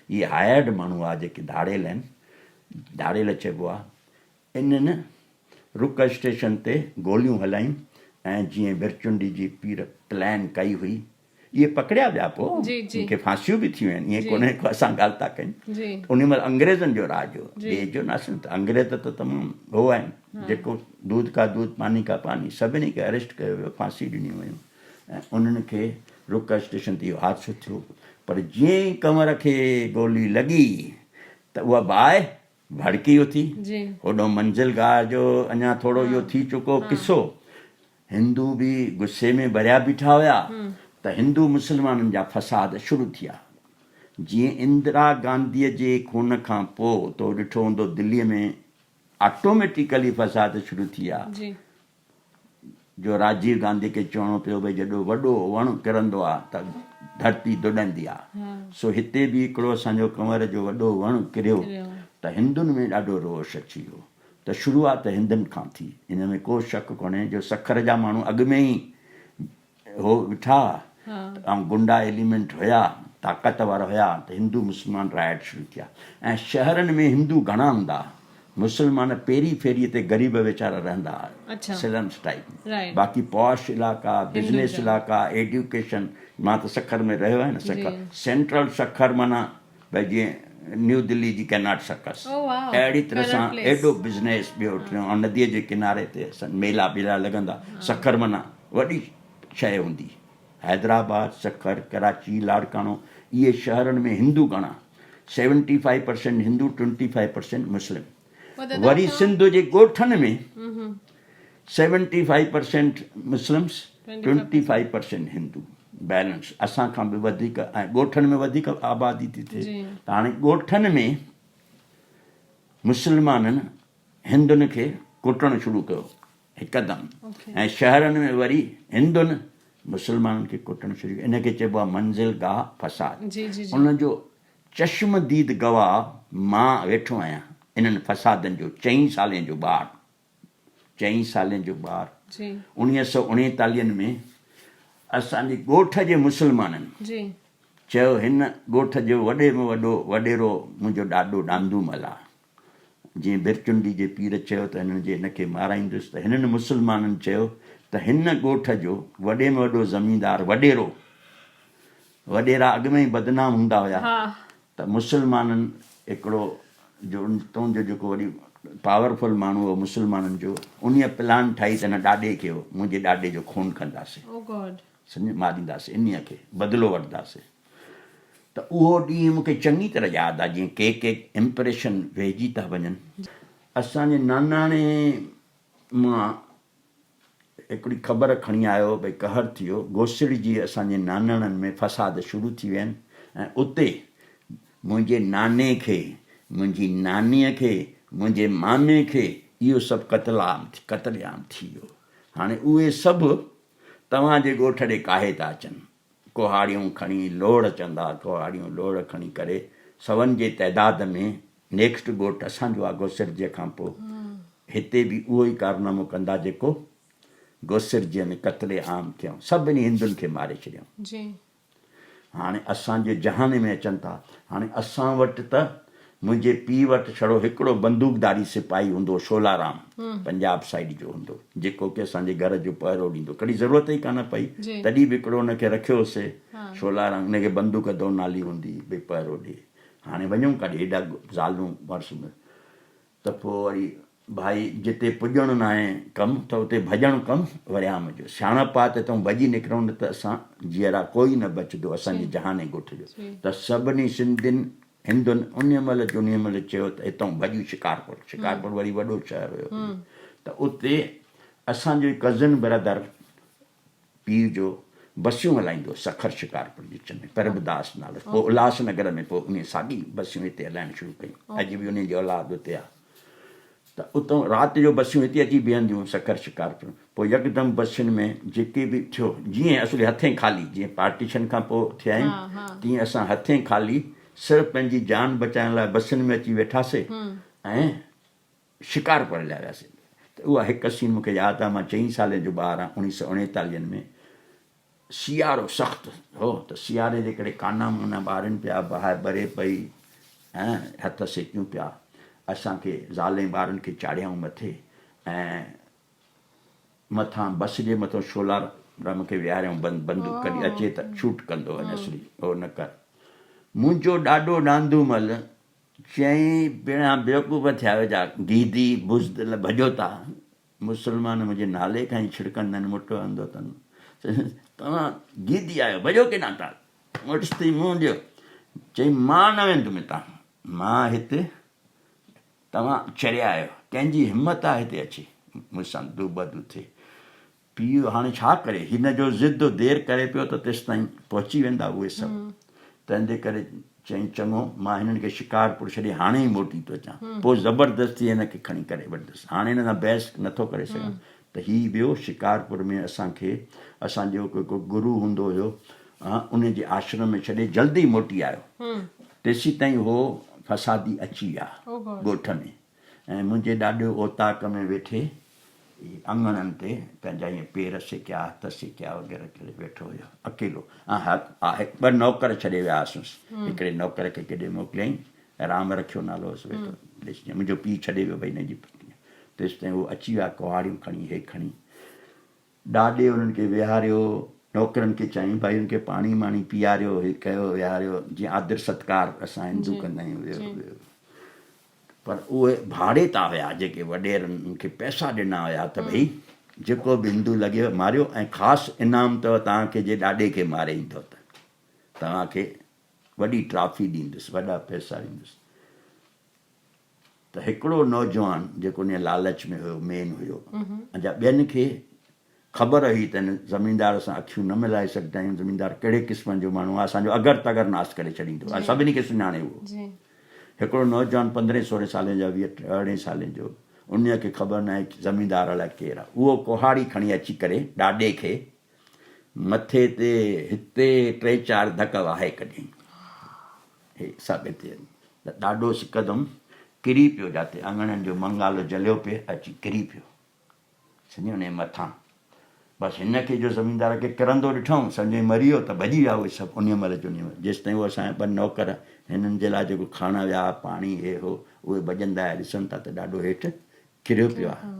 هي هائرڊ ماڻهو هئا جيڪي ڌاڙيل آهن، ڌاڙيل چئبو آهي، انهن رڪ اسٽيشن تي گوليون هلايون ۽ جيئن ڀرچنڊي جي پير پلان ڪئي هئي، اهي پڪڙيا ويا پوء انهن کي ڦاسيون به ٿيون آهن، ائين ڪونهي ڪو اسان ڳالهه ٿا ڪيون. انهي مهل انگريزن جو راڄ هو، ٻئي جو نه اصل ته انگريز ته تمام هو آهن، جيڪو دودھ ڪا دودھ پاني ڪا پاني، سڀني کي اريسٽ ڪيو ويو، ڦاسي ڏنيون ويون ۽ انهن کي رڪ اسٽيشن تي اهو حادثو ٿيو، پر جيئن ئي ڪنور کي گولي لڳي ته اها باهه ڀڙڪي اٿي. هوڏانهن منزل گاهه جو اڃا ٿورو اهو ٿي چڪو قصو. هندو به غصي ۾ ڀريا بيٺا هيا ته هندو مسلمانن جا فساد شروع ٿيا. جيئن اندرا گانڌيء جي خون کان پوء تو ڏٺو هوندو دليء ۾ آٽوميٽيڪلي فساد شروع ٿي ويا. جو راجيو گانڌي کي چوڻو پيو ڀئي جڏو وڏو وڻ ڪرندو آ ته ڌرتي ڌڏندي آ سو هتي به هڪڙو اسان جو ڪنور جو وڏو وڻ ڪريو ته هندن ۾ ڏاڍو روش اچي ويو. ته شروعات هندن کان ٿي. ان ۾ ڪو شڪ ڪونهي جو سکر جا ماڻهو اڳ ۾ ئي هو ويٺا ها ۽ گنڊا ايليمينٽ هيا، طاقت وارا هيا ته هندو مسلمان رائٽ شروع ٿيا ۽ شهرن ۾ هندو گهڻا هوندا ها، مسلمان پيري ڦيري تي غريب ويچارا رهندا ها سلمس ٽائيپ ۾ باقي پوش علائقا، بزنس علائقا، ايڊيوڪيشن، مان ته سکر ۾ رهيو آهيان نه سکر سينٽرل سکر معنيٰ ڀئي جيئن نيو دلي جي ڪيناٽ سرڪس اهڙي طرح سان ايڏو بزنيس ٻيو ٽيون ۽ نديء جي ڪناري تي ميلا ٻيلا لڳندا سکر معنيٰ وڏي شيء هوندي حيدرآباد سکر ڪراچي لاڙڪاڻو اهي شهرن ۾ هندو گهڻا سيونٽي فائيو پرسينٽ هندو ٽوئنٽي فائيو پرسينٽ مسلم وري سنڌ جي ڳوٺن ۾ seventy five percent Muslims twenty five percent Hindu balance اسان کان به وڌيڪ ۽ ڳوٺن ۾ وڌيڪ آبادي ٿي ٿئي ته هاڻي ڳوٺن ۾ مسلمانن هندن کي ڪٽڻ شروع ڪيو هڪدم ۽ شهرن ۾ وري هندن مسلمانن کي ڪٽڻ شروع ڪيو ان کي چئبو آهي منزل گاهه فساد ان جو چشم ديد گواهه مان ويٺو آهيان انهن فسادن جو چئين سالين جو ٻار چئين سالين جو ٻار اڻيهه سو اڻيتاليهن ۾ اسان جي ڳوٺ جي مسلمانن چيو هن ڳوٺ جو وڏي ۾ وڏو وڏيرو منهنجو ڏاڏو ڏاندو مل آ جيئن ڀرچنڊي جي پير چيو ته هنن جي هن کي مارائيندس ته هنن مسلمانن چيو ته هن ڳوٺ جو وڏي ۾ وڏو زميندار وڏيرو، وڏيرا اڳ ۾ ئي بدنام هوندا هيا ته مسلمانن هڪڙو جو تون جو جيڪو وڏي پاورفل ماڻهو هو مسلمانن جو انهيء پلان ٺاهي ته هن ڏاڏي کي منهنجي ڏاڏي جو خون ڪنداسين سمجهه مارينداسين انهيء کي بدلو وٺنداسين. ته اهو ڏينهن مون کي چڱي طرح ياد آهي جيئن ڪي ڪي امپريشن ويهجي ٿا وڃن. اسان جي ناناڻي مان هڪڙي خبر کڻي آيو ڀئي قهر ٿي ويو، گوسڙي جي اسان جي ناناڻن ۾ فساد شروع ٿي ويا آهن ۽ اتي منهنجي ناني کي، منهنجي نانيء کي، منهنجي مامي کي اهو سڀ قتل عام قتل عام ٿي ويو. هاڻي اهي سڀ توهان جي ڳوٺ ڏي ڪاهي ٿا اچن. ڪهاڙيون کڻي لوڙ چندا، ڪهاڙيون لوڙ کڻي ڪري سون جي تعداد ۾ نيڪسٽ ڳوٺ اسان جو آ گوسرجيء کان پوء هتي به اهو ئي ڪارنامو ڪندا جيڪو گوسرجيء ۾ قتل عام ٿيائون سڀني هندن کي ماري ڇڏيائون. هاڻي اسان جي جهاني ۾ اچن ٿا. هاڻي اسان وٽ ته منهنجي پيء وٽ ڇڙو هڪڙو بندوقداري سپاهي هوندو هو، شولارام، پنجاب سائيڊ جو هوندو هو، جيڪو ڪي اسان جي گهر جو پهرو ڏيندو هو. ڪڏهن ضرورت ئي ڪانه پئي، تڏهن به هڪڙو ان کي رکيو هوسي، شولارام، ان کي بندوق دونالي هوندي هئي، ڀئي پهرو ڏي. هاڻي وڃون ڪاڏي، هيڏا زالون مڙس. ته پوء وري ڀائي جتي پڄڻ ناهي ڪم ته اتي ڀڄڻ ڪم وريام جو. سياڻپ آ ته تون ڀڄي نڪرون نه ته اسان جيئرا ڪوئي نه بچندو اسان جي جهاني ڳوٺ جو. ته سڀني سنڌين هندن انهيء مهل جو انهيء مهل چيو ته هتئون ڀڄون شڪارپور. شڪارپور وري وڏو شهر هيو ته اتي اسان جو ڪزن برادر پيء جو بسيون هلائيندو هو سکر شڪارپور جي وچ ۾ پرڀداس نالو پوء الهاس نگر ۾ پوء انهي ساڳي بسيون هتي هلائڻ شروع ڪيون اڄ به انهي جي اولاد اتي آهي ته اتان رات جو بسيون هتي اچي بيهنديون سکر شڪارپور پوء يڪدم بسين ۾ جيڪي به ٿيو جيئن اصلي هٿين خالي جيئن پارٽيشن کان پوء ٿيا آهيون تيئن اسان هٿين خالي صرف پنهنجي جان بچائڻ لاء بسين ۾ اچي ويٺاسي ۽ شڪارپور هليا وياسين ته اها هڪ سين مون کي ياد آهي مان چئين سالين جو ٻار آهيان اڻيهه سئو اڻيتاليهن ۾ سيارو سخت هو ته سياري جي ڪري ڪانا مونا ٻارين پيا باهه ٻري پئي ۽ هٿ سيڪيون پيا اسان کي زالين ٻارن کي چاڙهيائون مٿي ۽ مٿان بس جي مٿان شولا رام کي ويهاريائون بند بندوق ڪڍي اچي ته شوٽ ڪندو وڃ اصلي هو نه ڪر منهنجو ڏاڏو ڏاندومل چيائين، پڻهان بيوقوف ٿيا آهيو ڇا؟ گيدي، بزدل، ڀڄو ٿا. مسلمان منهنجي نالي کان ئي ڇڙڪندا آهن، مٽ هڻندو اٿن. توهان گيدي آهيو، ڀڄو ڪيڏانهن ٿا؟ مڙس ٿي منهن ڏيو. چيائين، مان نه ويندم هتان. مان هتي توهان چريا آهيو. ڪنهن جي همت آهي هتي اچي مون سان دوبدو ٿئي. پيء هاڻي ڇا ڪري؟ هن جو ضد دير ڪري پيو ته تيستائين پهچي ويندا اهي سڀ. تنهن جي ڪري چيائين چڱو مان هنن کي شڪارپور ڇڏي هاڻي ئي موٽي ٿو اچان. پوء زبردستي هن کي کڻي ڪري وٺندس. هاڻي هن سان بحث نٿو ڪري سگهان ته هي ويو شڪارپور ۾ اسان کي اسان جو هڪ گرو هوندو هيو ان جي آشرم ۾ ڇڏي جلدي موٽي آيو. تيسيتائين هو فسادي اچي ويا ڳوٺ ۾. ۽ منهنجي ڏاڏي اوطاق ۾ ويٺي اڱڻن تي پنهنجا ائين پير سيڪيا، هٿ سيڪيا وغيره ڪري ويٺو هيو اڪيلو. ۽ ٻه نوڪر ڇڏي ويا هئاسونس. هڪڙي نوڪر کي ڪيڏي موڪليائين، رام رکيو نالو هوس، ويٺو ڏسجي. منهنجو پيء ڇڏي ويو ڀئي هن جي تيستائين هو اچي ويا ڪهاڙيون کڻي هي کڻي. ڏاڏي انهن کي ويهاريو، نوڪرن کي چيائين ڀائي انهن کي پاڻي ماڻي پياريو، هي ڪيو ويهاريو، جيئن آدر ستڪار اسان هندو ڪندا آهيون ويو ويو. پر اهي ڀاڙي تان هيا جيڪي وڏيرن انهن کي پئسا ڏنا هيا ته ڀئي جيڪو به هندو لڳيو ماريو ۽ خاص انعام اٿو توهان کي جي ڏاڏي کي ماري ايندو ته توهان کي وڏي ٽرافي ڏيندس، وڏا پئسا ڏيندس. ته هڪڙو نوجوان جيڪو انهيء لالچ ۾ هيو، مين هيو، اڃا ٻين کي خبر هئي ته هن زميندار سان اکيون نه ملائي سگهندا آهيون، زميندار ڪهڙي قسم جو ماڻهو آهي، اسان جو اگر تگر ناس ڪري ڇڏيندو ۽ سڀني کي سڃاڻي اهو. هڪڙو نوجوان پندرهين سورهين سالين جا ويهه ارڙهين سالين جو، انهيء کي خبر ناهي زميندار الائي ڪير آهي، اهو ڪهاڙي کڻي اچي ڪري ڏاڏي کي مٿي تي هتي ٽي چار ڌڪ وهائي ڪڍيائين. هي سڀ هتي ته ڏاڏو سڪدم ڪري پيو جاتي اڱڻن جو منگالو جليو پئي اچي ڪري پيو سمجهي انهي مٿان بس هن کي جو زميندار کي ڪرندو ڏٺائون سمجهي مري ويو ته ڀڄي ويا اهي سڀ انهي مهل جو انهي مهل جيستائين اهي اسان جا ٻه نوڪر هنن جي لاء جيڪو کڻڻ ويا پاڻي هي هو اهي ڀڄندا آيا ڏسن ٿا ته ڏاڏو هيٺ ڪريو پيو آهي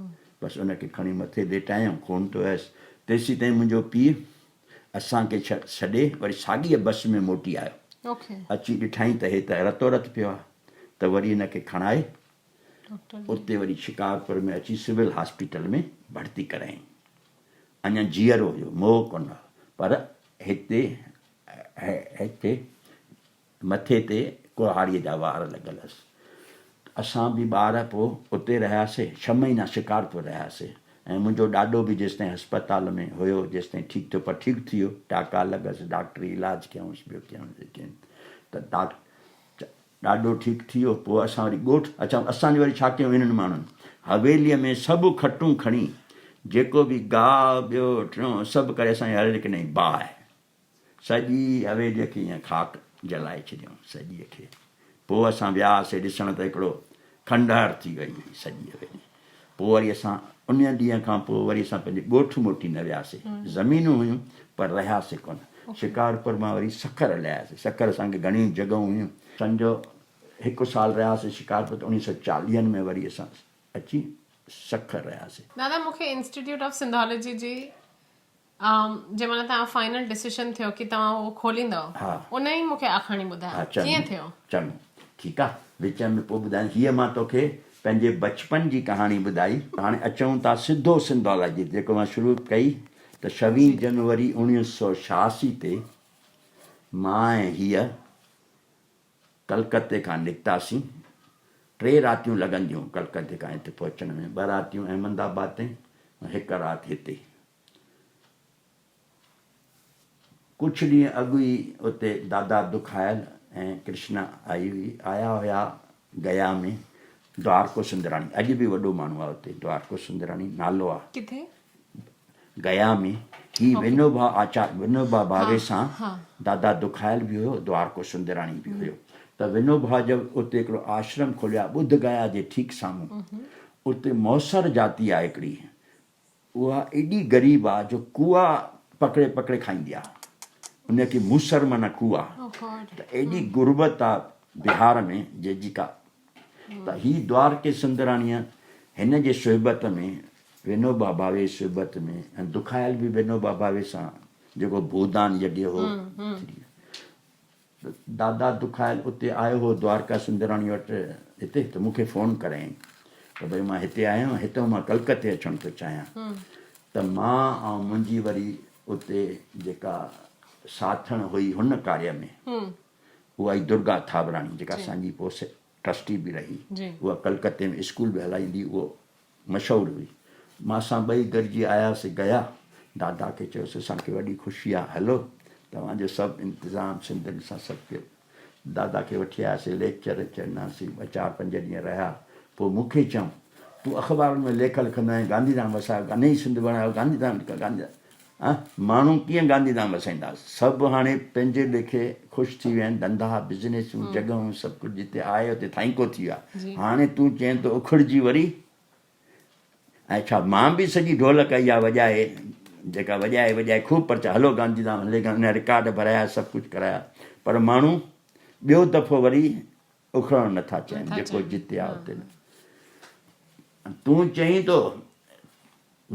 بس ان کي کڻي مٿي ليٽايائون خون ٿو وهيس تيسيتائين منهنجو پيء اسان کي ڇڏي وري ساڳيء بس ۾ موٽي آيو. اچي ڏٺائين ته هي ته رتو رت پيو آهي ته وري هن کي کڻائي اتي وري شڪارپور ۾ اچي سول هاسپيٽل ۾ ڀرتي ڪرايائين. اڃا جيئرو هيو، مئو ڪونه هو پر هتي هتي مٿي تي ڪهاڙيء جا وار لڳل هئس. اسان به ٻار پوء اتي رهياسي. ڇهه مهينا شڪارپور رهياسي ۽ منهنجو ڏاڏو به جيستائين هسپتال ۾ هيو، جيستائين ٺيڪ ٿيو، پر ٺيڪ ٿي ويو. ٽاڪا لڳس، ڊاڪٽري علاج ڪيائونس، ٻيو ڪيائونس هي ڪيائونس ته ڏاڏو ٺيڪ ٿي ويو. پوء اسان وري ڳوٺ اڇا اسان جو وري ڇا ڪيائون هنن ماڻهن حويليء ۾ سڀ کٽون کڻي جيڪو به گاهه ٻيو ٽيون سڀ ڪري اسان جي هر هڪ نئين باهه سڄي حويليء کي ائين خاڪ جلائي ڇڏيائون، سڄيء کي. پوء اسان ويا هئاسين ڏسڻ ته هڪڙو کنڊهر ٿي وئي هئي سڄي حويلي. پوء وري اسان انهيء ڏينهن کان پوء وري اسان پنهنجي ڳوٺ موٽي نه وياسين. زمينون هيون پر رهياسين ڪونه. شڪارپور مان وري سکر هليا آياسين. سکر اسان کي گهڻيون جڳهون هيون. سمجهو هڪ سال رهياسين شڪارپور ته اڻيهه سؤ چاليهن ۾ وري اسان اچي سکر رهياسين. دادا مون کي انسٽيٽيوٽ آف سنڌالاجي جي جنهن مهل توهان فائنل ڊسيشن ٿيو ڪي توهان اهو کوليندؤ ان ئي مون کي آکاڻي ٻڌايو ڪيئن ٿيو. چڱو ٺيڪ آ وچ ۾ پوء ٻڌايان هيء مان توکي پنهنجي بچپن جي ڪهاڻي ٻڌائي هاڻي اچون ٿا سڌو سنڌالاجي تي جيڪو مان شروع ڪئي ته ڇويهين جنوري 1986 تي مان ۽ هيء ڪلڪتي کان نڪتاسين. ٽي راتيون لڳنديون ڪلڪتي کان هتي پهچڻ ۾، ٻه راتيون احمد آباد تائين ۽ هڪ رات هتي. ڪجهه ڏينهن اڳ ئي اتي دادا دکايل ۽ ڪرشنا آئي هئي. آيا هيا گيا ۾ دوارڪو سندراڻي، اڄ به وڏو ماڻهو آهي اتي، دوارڪو سندراڻي نالو آهي. ڪٿي؟ گيا ۾ هي ونوبا آچار ونوبا ڀاوي سان دادا دکايل به هيو دوارڪو سندراڻي به هيو ته ونوبا جو اتي هڪڙو آشرم کوليو آهي ٻڌ گيا جي ٺيڪ سامهون اتي موسر جاتي آهي هڪڙي اها ايڏي غريب آهي جو ڪوئا پڪڙي پڪڙي کائيندي آهي ان کي موسر معنيٰ ڪوئا ته ايڏي غربت آهي بهار ۾ جنهن جي ڪا ته هي دوارڪي سندراڻيء هن جي صحبت ۾ ونوبا ڀاوي صحبت ۾ ۽ دکايل به ونوبا ڀاوي سان جيڪو ڀودان يگيه هو ته دادا دکايل اتي آيو هو دوارڪا سندراڻي وٽ هتي ته مون کي فون ڪرايائين ته ڀئي مان هتي آيو آهيان هتئون مان ڪلڪتي اچڻ ٿو چاهيان ته مان ۽ منهنجي وري اتي جيڪا ساٿڻ هئي هن ڪاريه ۾ اها ئي درگا ٿاوراڻي جيڪا اسان جي پوء ٽرسٽي به رهي اها ڪلڪتي ۾ اسڪول به هلائيندي اهو مشهور هئي. مان سان ٻئي گڏجي آياسين گيا. دادا کي چيوسين اسان کي وڏي خوشي آ هلو توهان جو سڀ انتظام سنڌين سان سڀ ڪيو. دادا کي وٺي آياسين ليڪچر چيناسين ٻه چار پنج ڏينهن رهيا پوء مون کي چيائون تون اخبارن ۾ ليک لکندو آهين گانڌيڌام وسايو نئين سنڌ بڻايو گانڌيڌام گانڌيڌام. ماڻهو ڪيئن گانڌيڌام وسائيندا؟ سڀ هاڻي پنهنجي ليکي خوش ٿي ويا آهن، ڌنڌا، بزنيسون، جڳهون سڀ ڪجهه جتي آهي اتي ٿائينڪو ٿي ويو آهي. هاڻي تون چئين ٿو اکڙجي وري ۽ ڇا مان به سڄي ڍولڪ اها وڄائي جيڪا وڄائي وڄائي خوب پرچا هلو گانڌيڌام هلي گانڌي رڪارڊ ڀرايا سڀ ڪجهه ڪرايا پر ماڻهو ٻيو دفعو وري اکڙڻ نٿا چاهين جيڪو جتي آهي اتي تون چئين ٿو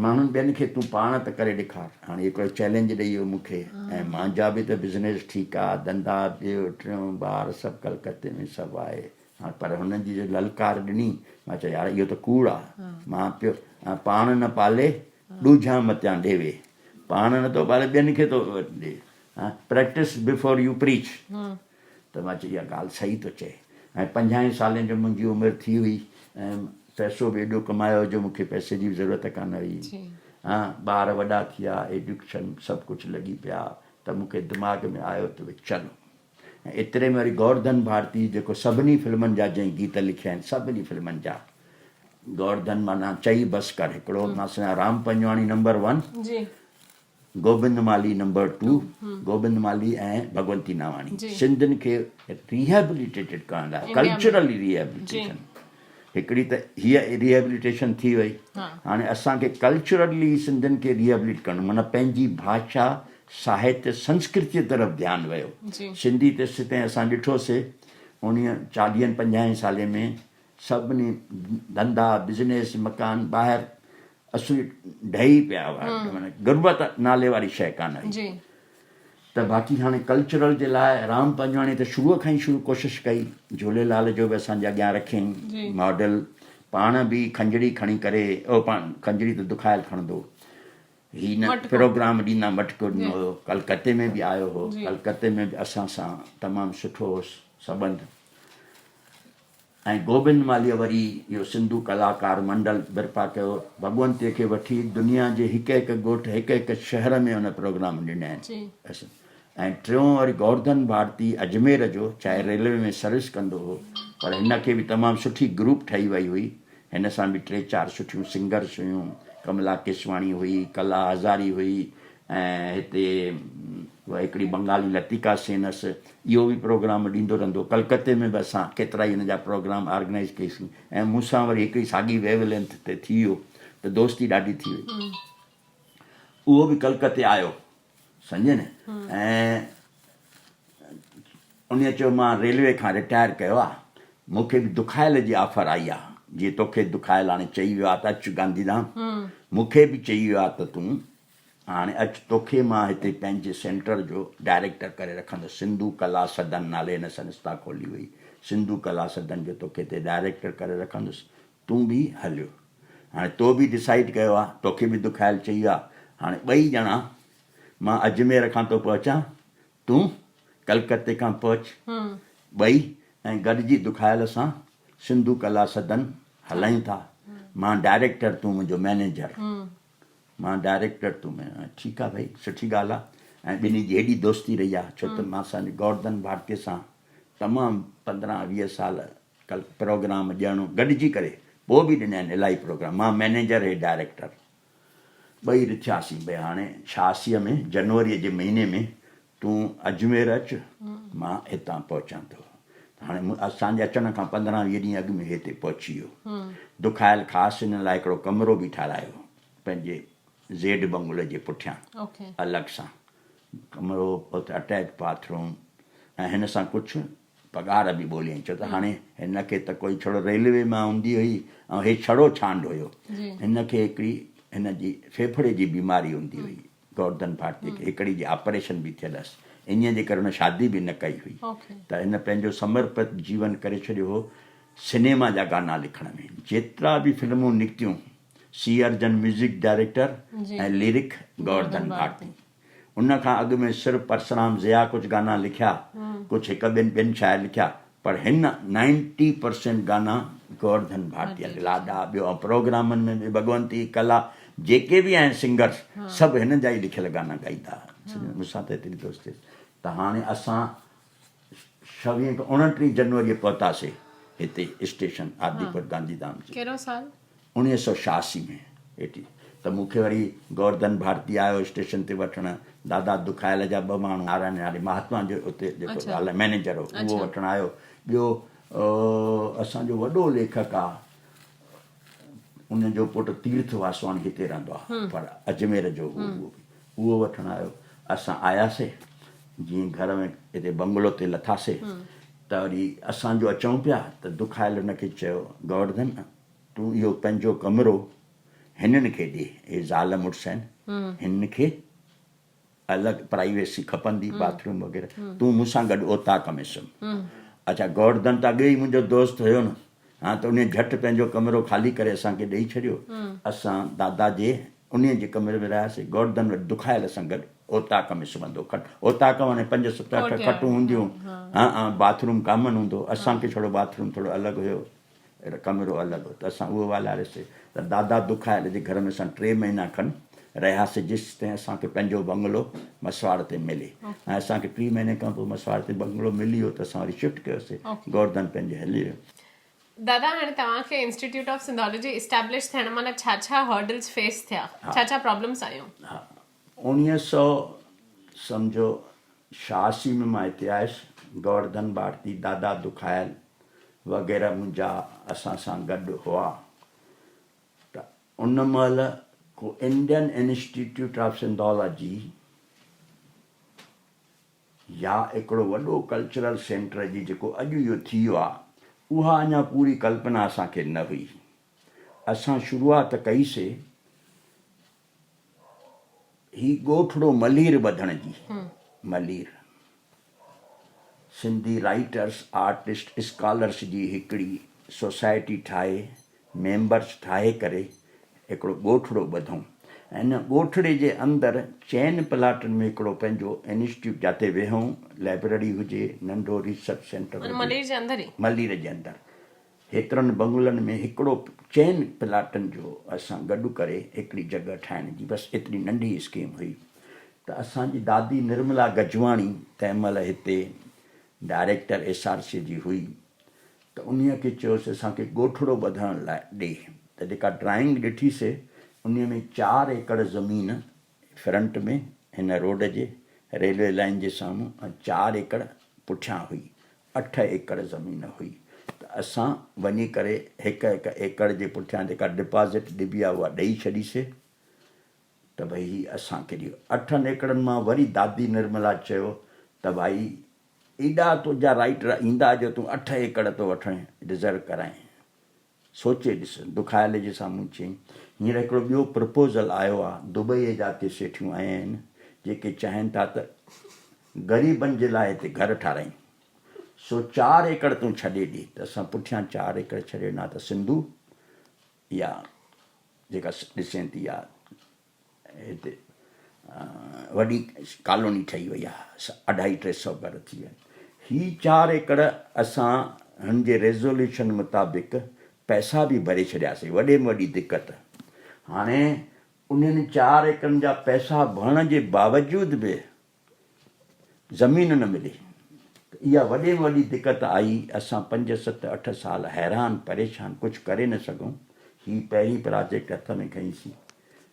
ماڻهن ٻين کي تون پاڻ ته ڪري ڏيکار. هاڻي هڪڙو چئلينج ڏئي ويو مون کي ۽ مانجا به ته بزنيس ٺيڪ آ، ڌنڌا ٻيو ٽيون ٻار سڀ ڪلڪتي ۾ سڀ آهي. هاڻ پر هنن جي جو للڪار ڏني مان چيو يار اهو ته ڪوڙ آ. مان پيو پاڻ نه پالي ڏوجهان متيان ڏيوي. پاڻ نه ٿو پالي ٻين کي ٿو ڏي. Practice before you preach. ته مان چيو اها ڳالهه صحيح ٿو چئي ۽ پنجاهين سالين جو منهنجي عمر ٿي هئي ۽ پئسو به ايڏو ڪمايو جو مون کي پئسي جي به ضرورت ڪانه هئي ها ٻار وڏا ٿيا ايجوڪيشن سڀ ڪجهه لڳي پيا ته مون کي دماغ ۾ آيو ته چلو ۽ ايتري ۾ وري گورڌن ڀارتي جيڪو سڀني فلمن جا جنهن گيت لکيا آهن سڀني فلمن جا گورڌن معنيٰ چئي بس ڪر هڪڙو مان سمجهان رام پنجواڻي نمبر ون جي گوبند مالهي نمبر ٽو، گوبند مالهي ۽ ڀڳونتي ناواڻي سنڌين کي ريهيبليٽيٽيڊ ڪرڻ لاء ڪلچرلي ريهيبليٽيشن هڪڙي ته هيء ريهيبليٽيشن ٿي وئي هاڻي اسان کي ڪلچرلي سنڌين کي ريهيبليٽ ڪرڻو معنيٰ پنهنجي ڀاشا ساهتيه سنسڪرتيء طرف ڌيان ويو سنڌي تيسيتائين اسان ڏٺوسي اوڻيهه چاليهن پنجاهين سالين ۾ سڀني ڌنڌا بزنيس مڪان ٻاهر اصلي ڊهي پيا هئا معنيٰ غربت نالي واري شيء ڪانه هئي ته باقي هاڻي ڪلچرل جي لاء رام پنجواڻي ته شروع کان ئي شروع ڪوشش ڪئي جهوليلال جو به اسان جي اڳيان رکيائين ماڊل پاڻ به کنجڙي کڻي ڪري او پاڻ کنجڙي ته دکايل کڻندو هي نه پروگرام ڏيندا مٽڪو ڏنو هيو ڪلڪتي ۾ به آيو هو ڪلڪتي ۾ به اسان سان تمام سٺو هوس سٻنڌ ۽ گوبند مالهيء وري اهو سنڌو ڪلاڪار منڊل برپا ڪيو. ڀڳونتيء کي وٺي دنيا جي هڪ هڪ ڳوٺ، هڪ هڪ شهر ۾ ان پروگرام ڏنا آهن. ۽ ٽيون وري گورڌن ڀارتي اجمير جو، چاهي ريلوي ۾ سروس ڪندو هو، پر هن کي به تمام سٺي گروپ ٺهي وئي هئي. هن سان به ٽي چار سٺيون سنگرس هيون. ڪملا ڪيسواڻي هئي، ڪلا هزاري هئي ۽ هتي هڪڙي بنگالي لتيڪا سينس اهو به پروگرام ڏيندو رهندو هو. ڪلڪتي ۾ به اسان ڪيترائي هن جا پروگرام آرگنائيز ڪئيسين ۽ مون سان وري هڪڙي ساڳي ويو لينٿ تي ٿي ويو ته دوستي ڏاڍي ٿي وئي. اهو به ڪلڪتي آيو سمجهين نه ۽ انهيء چيو مان ريلوي کان رٽائر ڪيو آ مون کي به دکايل جي آفر آئي آ جيئن توکي دکايل هاڻي چئي ويو آ ته اچ گانڌيڌام مون کي به چئي ويو آ ته تون هاڻي اچ توکي مان هتي پنهنجي سينٽر جو ڊائريڪٽر ڪري رکندس. سنڌو ڪلا سدن نالي هن سنسٿا کولي هئي. سنڌو ڪلا سدن جو توکي هتي ڊائريڪٽر ڪري رکندس. تون به هليو. هاڻي تو به ڊسائيڊ ڪيو آ، توکي به دکايل چئي ويو آ. هاڻي ٻئي ڄڻا مان اجمير کان ٿو پهچان، تون ڪلڪتي کان پهچ. ٻئي ۽ گڏجي دکايل سان سنڌو ڪلا سدن هلايون ٿا. مان ڊائريڪٽر تون منهنجو مئنيجر. مان ڊائريڪٽر تون مين ٺيڪ آ ڀئي سٺي ڳالهه آ ۽ ٻنهي جي هيڏي دوستي رهي آ ڇو ته مان سان گورڌن ڀارتي سان تمام 15 20 سال ڪل پروگرام ڏيڻ گڏجي ڪري پوء به ڏنا آهن الاهي پروگرام مان مئنيجر هي ڊائريڪٽر ٻئي رٿياسين ڀئي هاڻي 86 ۾ جنوري جي مهيني ۾ تون اجمير اچ مان هتان پهچان ٿو هاڻي اسان جي اچڻ کان 15 20 ڏينهن اڳ ۾ هتي پهچي ويو دکايل خاص هن لاء هڪڙو ڪمرو به ٺارايو پنهنجي زيڊ بنگلي جي پٺيان الڳ سان ڪمرو اتي اٽيچ باٿ روم ۽ هن سان ڪجهه پگهار به ٻوليائين ڇو ته هاڻي هن کي ته ڪوئي ڇڙو ريلوي مان هوندي هئي ۽ هي ڇڙو ڇانڊ هيو هن کي هڪڙي هن جي ڦيڦڙي جي بيماري هوندي هئي گورڌن ڀارتي کي هڪڙي جي آپريشن به ٿيل هيس انهيء جي ڪري هن شادي به نه ڪئي هئي ته هن پنهنجو سمرپت جيون ڪري ڇڏيو هو سئنيما جا گانا لکڻ ۾ جيترا به فلمون نڪتيون C Arjun music director ۽ lyric Govardhan Bharti. ان کان اڳ ۾ صرف پرسرام ضياء ڪجهه گانا لکيا، ڪجهه هڪ ٻن ٻين شاعر لکيا پر هن نائنٽي پرسينٽ گانا گورڌن ڀارتيء لاڏا ٻيو ۽ پروگرامن ۾ به ڀڳونتي ڪلا جيڪي به آهن سنگرس سڀ هن جا ئي لکيل گانا ڳائيندا هئا. مون سان ته ايتري دوستي ته هاڻي اسان ڇويهه کان اڻٽيهه جنوريء پهتاسي هتي اسٽيشن آديپور گانڌيڌام جي. ڪهڙو سال؟ 1986 ۾ ايٽي ته مون کي وري گورڌن ڀارتي آيو اسٽيشن تي وٺڻ، دادا دکايل جا ٻه ماڻهو نارائڻ ناري مهاتما جو اتي جيڪو مئنيجر هو اهو وٺڻ آيو، ٻيو اسان جو وڏو ليکڪ آ ان جو پٽ تيرٿ واسواڻي هتي رهندو آ پر اجمير جو هو اهو به اهو وٺڻ آيو، اسان آياسي جيئن گهر ۾ هتي بنگلو تي لٿاسي ته وري اسان جو اچون پيا ته دکايل هن کي چيو گورڌن تون اهو پنهنجو ڪمرو هنن کي ڏي، اهي زال مڙس آهن، هنن کي الڳ پرائيويسي کپندي، باٿ روم وغيره، تون مون سان گڏ اوطاق ۾ سمهه. اڇا گورڌن ته اڳي ئي منهنجو دوست هيو نه، ها ته انهيء جهٽ پنهنجو ڪمرو خالي ڪري اسان کي ڏئي ڇڏيو. اسان دادا جي انهيء جي ڪمري ۾ رهياسين. گورڌن وري دکايل سان گڏ اوطاق ۾ سمهندو. کٽ اوطاق معني پنج ست اٺ کٽون هونديون، ها ها باٿ روم ڪامن هوندو. اسان کي ڇڙو باٿ روم ٿورو الڳ هيو. ڪمرو الڳ هو ته اسان اهو والاريسي ته دادا دکايل جي گهر ۾ اسان ٽي مهينا کن رهياسي جيستائين اسان کي پنهنجو بنگلو مسواڙ تي ملي ۽ اسان کي ٽي مهيني کان پوء مسواڙ تي بنگلو ملي ويو ته اسان وري شفٽ ڪيوسي گورڌن پنهنجي هلي ويو. دادا هاڻي توهان کي انسٽيٽيوٽ آف سنڌالاجي اسٽيبلش ٿيڻ مهل ڇا ڇا هرڊلز فيس ٿيا ڇا ڇا پرابلمز آيون؟ ها اوڻيهه سو سمجهو 86 ۾ مان هتي آيس، گورڌن ڀارتي، دادا دکايل وغيره منهنجا اسان سان گڏ هئا ته ان مهل ڪو انڊين انسٽيٽيوٽ آف سنڌالاجي يا هڪڙو وڏو ڪلچرل سينٽر جي جيڪو اڄ اهو ٿي ويو آهي اها اڃا پوري ڪلپنا اسان کي نه هئي. اسان شروعات ڪئي سي هي ڳوٺڙو ملير ٻڌڻ جي، Malir Sindhi writers, artist, scholars جي هڪڙي سوسائٽي ٺاهي، ميمبرس ٺاهي ڪري هڪڙو ڳوٺڙو ٻڌئون ۽ ان ڳوٺڙي جي اندر چئن پلاٽن ۾ هڪڙو پنهنجو انسٽيٽيوٽ جاتي ويهون، لائبريري هجي، ننڍو ريسرچ سينٽر هجي. ملير جي اندر ئي؟ ملير جي اندر. هيترن بنگلن ۾ هڪڙو چئن پلاٽن جو اسان گڏ ڪري هڪڙي جڳهه ٺاهڻ جي بس ايتري ننڍي اسڪيم هئي ته اسان جي دادي نرملا گجواڻي تنهن مهل هتي ڊائريڪٽر ايس آر سي جي هئي ته انهيء کي چيوسين اسان کي ڳوٺڙو ٻڌڻ لاء ڏي ته جيڪا ڊرائنگ ڏٺي سي انهيء ۾ چار ايڪڙ زمين فرنٽ ۾ هن روڊ جي ريلوي لائين جي سامهون ۽ چار ايڪڙ پٺيان هئي اٺ ايڪڙ زمين هئي ته اسان وڃي ڪري هڪ هڪ ايڪڙ جي پٺيان جيڪا ڊپازٽ ڏبي آهي اها ڏئي ڇڏي سي ته ڀئي هي اسان کي ڏيو. اٺن ايڪڙن مان وري دادي نرملا چيو ته ڀائي ايڏا تنهنجا رائيٽر ايندا جو تون اٺ ايڪڙ ٿو وٺين رزرو ڪرائين. سوچي ڏس. دکايل جي سامهون چيائين. هينئر هڪڙو ٻيو پرپوزل آيو آ، دبئيء جا ڪي سيٺيون آيا آهن، جيڪي چاهين ٿا ته غريبن جي لاء هتي گهر ٺارايون. سو چار ايڪڙ تون ڇڏي ڏي ته اسان پٺيان چار ايڪڙ ڇڏي ڏنا ته سنڌو يا جيڪا ڏسين ٿي اها هتي وڏي ڪالوني ٺهي وئي آهي، اڍائي ٽي سئو گهر ٿي ويا آهن. هي چار ايڪڙ اسان هن جي ريزوليوشن مطابق پئسا به ڀري ڇڏياسين، وڏي ۾ وڏي دقت هاڻي انهن چار ايڪڙن جا پئسا ڀرڻ جي باوجود به زمين نه ملي ته اها وڏي ۾ وڏي دقت آئي، اسان پنج ست اٺ سال حيران پريشان ڪجهه ڪري نه سگهون، هي پهرين پراجيڪٽ هٿ ۾ کنئيسين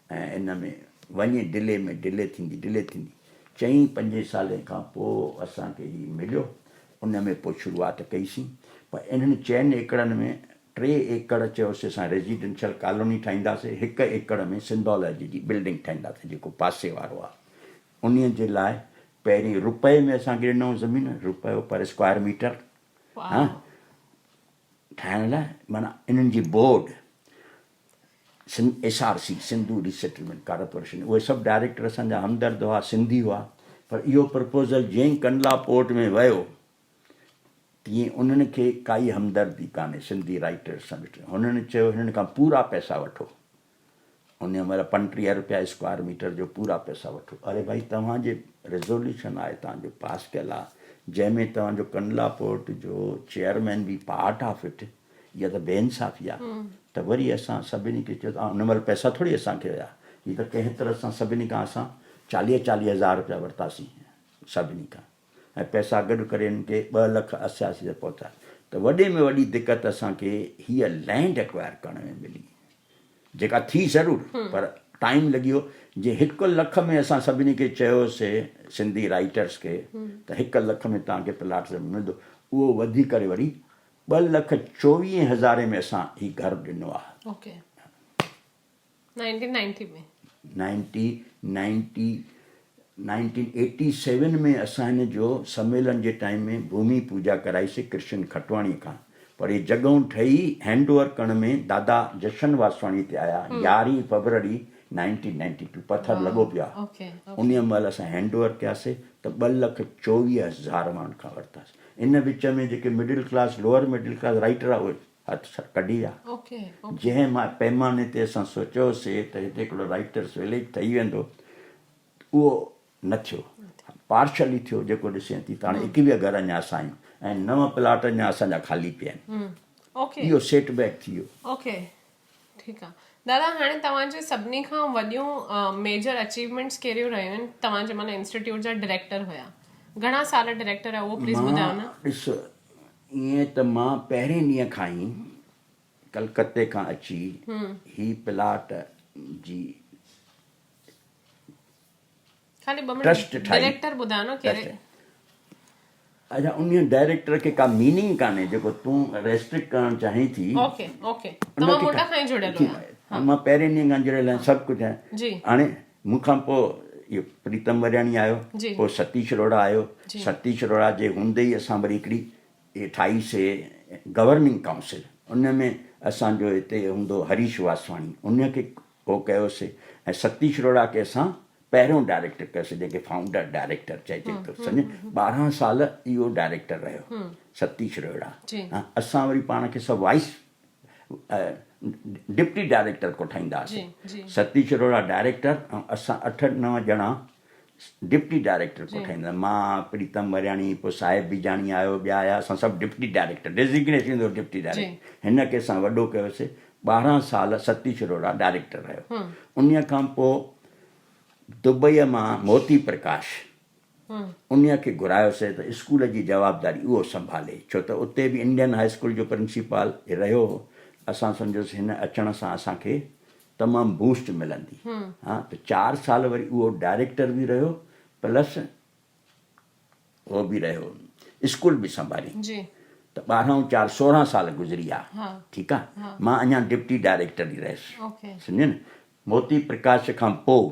۽ ان ۾ وڃي ڊلي ۾ ڊلي ٿيندي ڊلي ٿيندي چئين پنجين سالين کان پوء اسان کي هي مليو، ان ۾ پوء شروعات ڪئيسين پر انهن چئن ايڪڙن ۾ ٽي ايڪڙ چيوسين اسان ريزيڊنشل ڪالوني ٺاهينداسين، هڪ ايڪڙ ۾ سنڌالاجي جي بلڊنگ ٺاهينداسين جيڪو پاسي وارو آهي. انهيء جي لاء پهرين رپئي ۾ اسان کي ڏنائون زمين، رپيو پر اسڪوائر ميٽر ها ٺاهڻ لاء معنيٰ انهن جي board S R C Sindhu resettlement corporation اهي سڀ ڊائريڪٽر اسان جا همدرد هئا سنڌي هئا پر اهو پرپوزل جئين ئي ڪنڊلا پورٽ ۾ ويو تيئن انهن کي ڪائي همدردي ڪانهي سنڌي رائيٽرس سان ڏٺو هنن چيو هنن کان پورا پئسا وٺو انهيء مهل 35 رپيا اسڪوائر ميٽر جو پورا پئسا وٺو. اري ڀائي توهان جي ريزوليوشن آهي توهان جو پاس ڪيل آهي جنهن ۾ توهان جو ڪنڊلا پورٽ جو چيئرمين به پارٽ آف it اها ته بي انصافي آهي ته وري اسان سڀني کي چيو ته ان مهل پئسا ٿوري اسان کي هيا هي ته ڪنهن طرح سان سڀني کان اسان چاليهه چاليهه هزار رپيا ورتاسين سڀني کان ۽ پئسا گڏ ڪري انهن کي ٻه لک اسياسي تي پهتا ته وڏي ۾ وڏي دقت اسان کي هيء لينڊ اڪوائر ڪرڻ ۾ ملي. جيڪا ٿي ضرور پر ٽائيم لڳي ويو جي هڪ لک ۾ اسان سڀني کي چيوسي سنڌي رائيٽرس کي ته هڪ لک ۾ توهان کي پلاٽ زمين ملندو اهو وڌي ڪري وري ٻه لک چوويهين هزارين ۾ اسان هي گهر ڏنو آهي. Okay nineteen ninety ۾. Ninety ninety nineteen eighty seven ۾ اسان هن جو سميلن جي ٽائيم ۾ ڀومي پوڄا ڪرائي سي ڪرشن کٽواڻي کان پر هي جڳهون ٺهي هينڊ اوور ڪرڻ ۾ دادا جشن واسواڻي تي آيا يارهين فبروري نائنٽين نائنٽي ٽو پٿر لڳو پيو آهي انهي مهل اسان هينڊ اوور ڪياسي ته 2,24,000 مان ان کان ورتاسي ان وچ ۾ جيڪي middle class lower middle class writer آ اهي هٿ ڪڍي ويا. جنهن پيماني تي اسان سوچيوسي ته هتي هڪڙو رائيٽرس وليج ٺهي ويندو اهو نه ٿيو. پارشلي ٿيو جيڪو ڏسين ٿي ته هاڻي 21 گهر اڃا اسان آهيون ۽ نو پلاٽ اڃا اسان جا خالي پيا آهن. اهو سيٽ بيڪ ٿي ويو. ٺيڪ آ دادا هاڻي توهان جي سڀني کان وڏيون ميجر اچيومينٽس ڪهڙيون رهيون آهن توهان جنهن مهل انسٽيٽيوٽ جا ڊائريڪٽر هيا گهڻا سال ڊائريڪٽر رهيا اهو پليز ٻڌايو نه. ڏس ائين ته مان پهرين ڏينهن کان ئي ڪلڪتي کان اچي هي پلاٽ جي خالي ٻه منٽ ٽرسٽ ٺاهي. ڊائريڪٽر ٻڌايو نه ڪهڙي. اڇا انهي ڊائريڪٽر کي ڪا ميننگ ڪانهي جيڪو تون ريسٽرڪٽ ڪرڻ چاهين ٿي. اوڪي اوڪي توهان منڍ کان ئي جڙيل هيا. مان پهرين ڏينهن کان جڙيل آهيان سڀ ڪجهه آهيان. جي. هاڻي مون کان پوء اهو پريتم ورياڻي آيو جي. پوء ستيش روهڙا آيو جي. ستيش روهڙا جي هوندي ئي اسان وري هڪڙي اهي ٺاهي سي گورننگ ڪائونسل ان ۾ اسان جو هتي هوندو هريش واسواڻي ان کي هو ڪيوسي ۽ ستيش روهڙا کي اسان پهريون ڊائريڪٽر ڪيوسي جنهن کي فائونڊر ڊائريڪٽر چئجي ٿو سمجهين 12 سال اهو ڊائريڪٽر رهيو ستيش روهڙا ها اسان وري پاڻ کي سڀ وائيس ڊپٽي ڊائريڪٽر ڪوٺائيندا هئاسي ستيش روهڙا ڊائريڪٽر ۽ اسان اٺ نو ڄڻا ڊپٽي ڊائريڪٽر ڪوٺائيندا مان پريتم ورياڻي پوء صاحب بيجاڻي آيو ٻيا آيا اسان سڀ ڊپٽي ڊائريڪٽر ڊيزگنيشن هوندو ڊپٽي ڊائريڪٽر هن کي اسان وڏو ڪيوسي 12 سال ستيش روهڙا ڊائريڪٽر رهيو انهيء کان پوء دبئيء مان موتي پرڪاش انهيء کي گهرايوسي ته اسڪول جي جوابداري اهو سنڀالي ڇو ته اتي به انڊين هاء اسڪول جو پرنسپال رهيو هو اسان سمجهيوسي هن اچڻ سان اسان کي تمام بوسٽ ملندي ها ته چار سال وري اهو ڊائريڪٽر به رهيو پلس هو به رهيو اسڪول به سنڀالي ته 12 چار 16 سال گذري ويا ٺيڪ آ مان اڃا ڊپٽي ڊائريڪٽر ئي رهيس سمجهين موتي پرڪاش کان پوء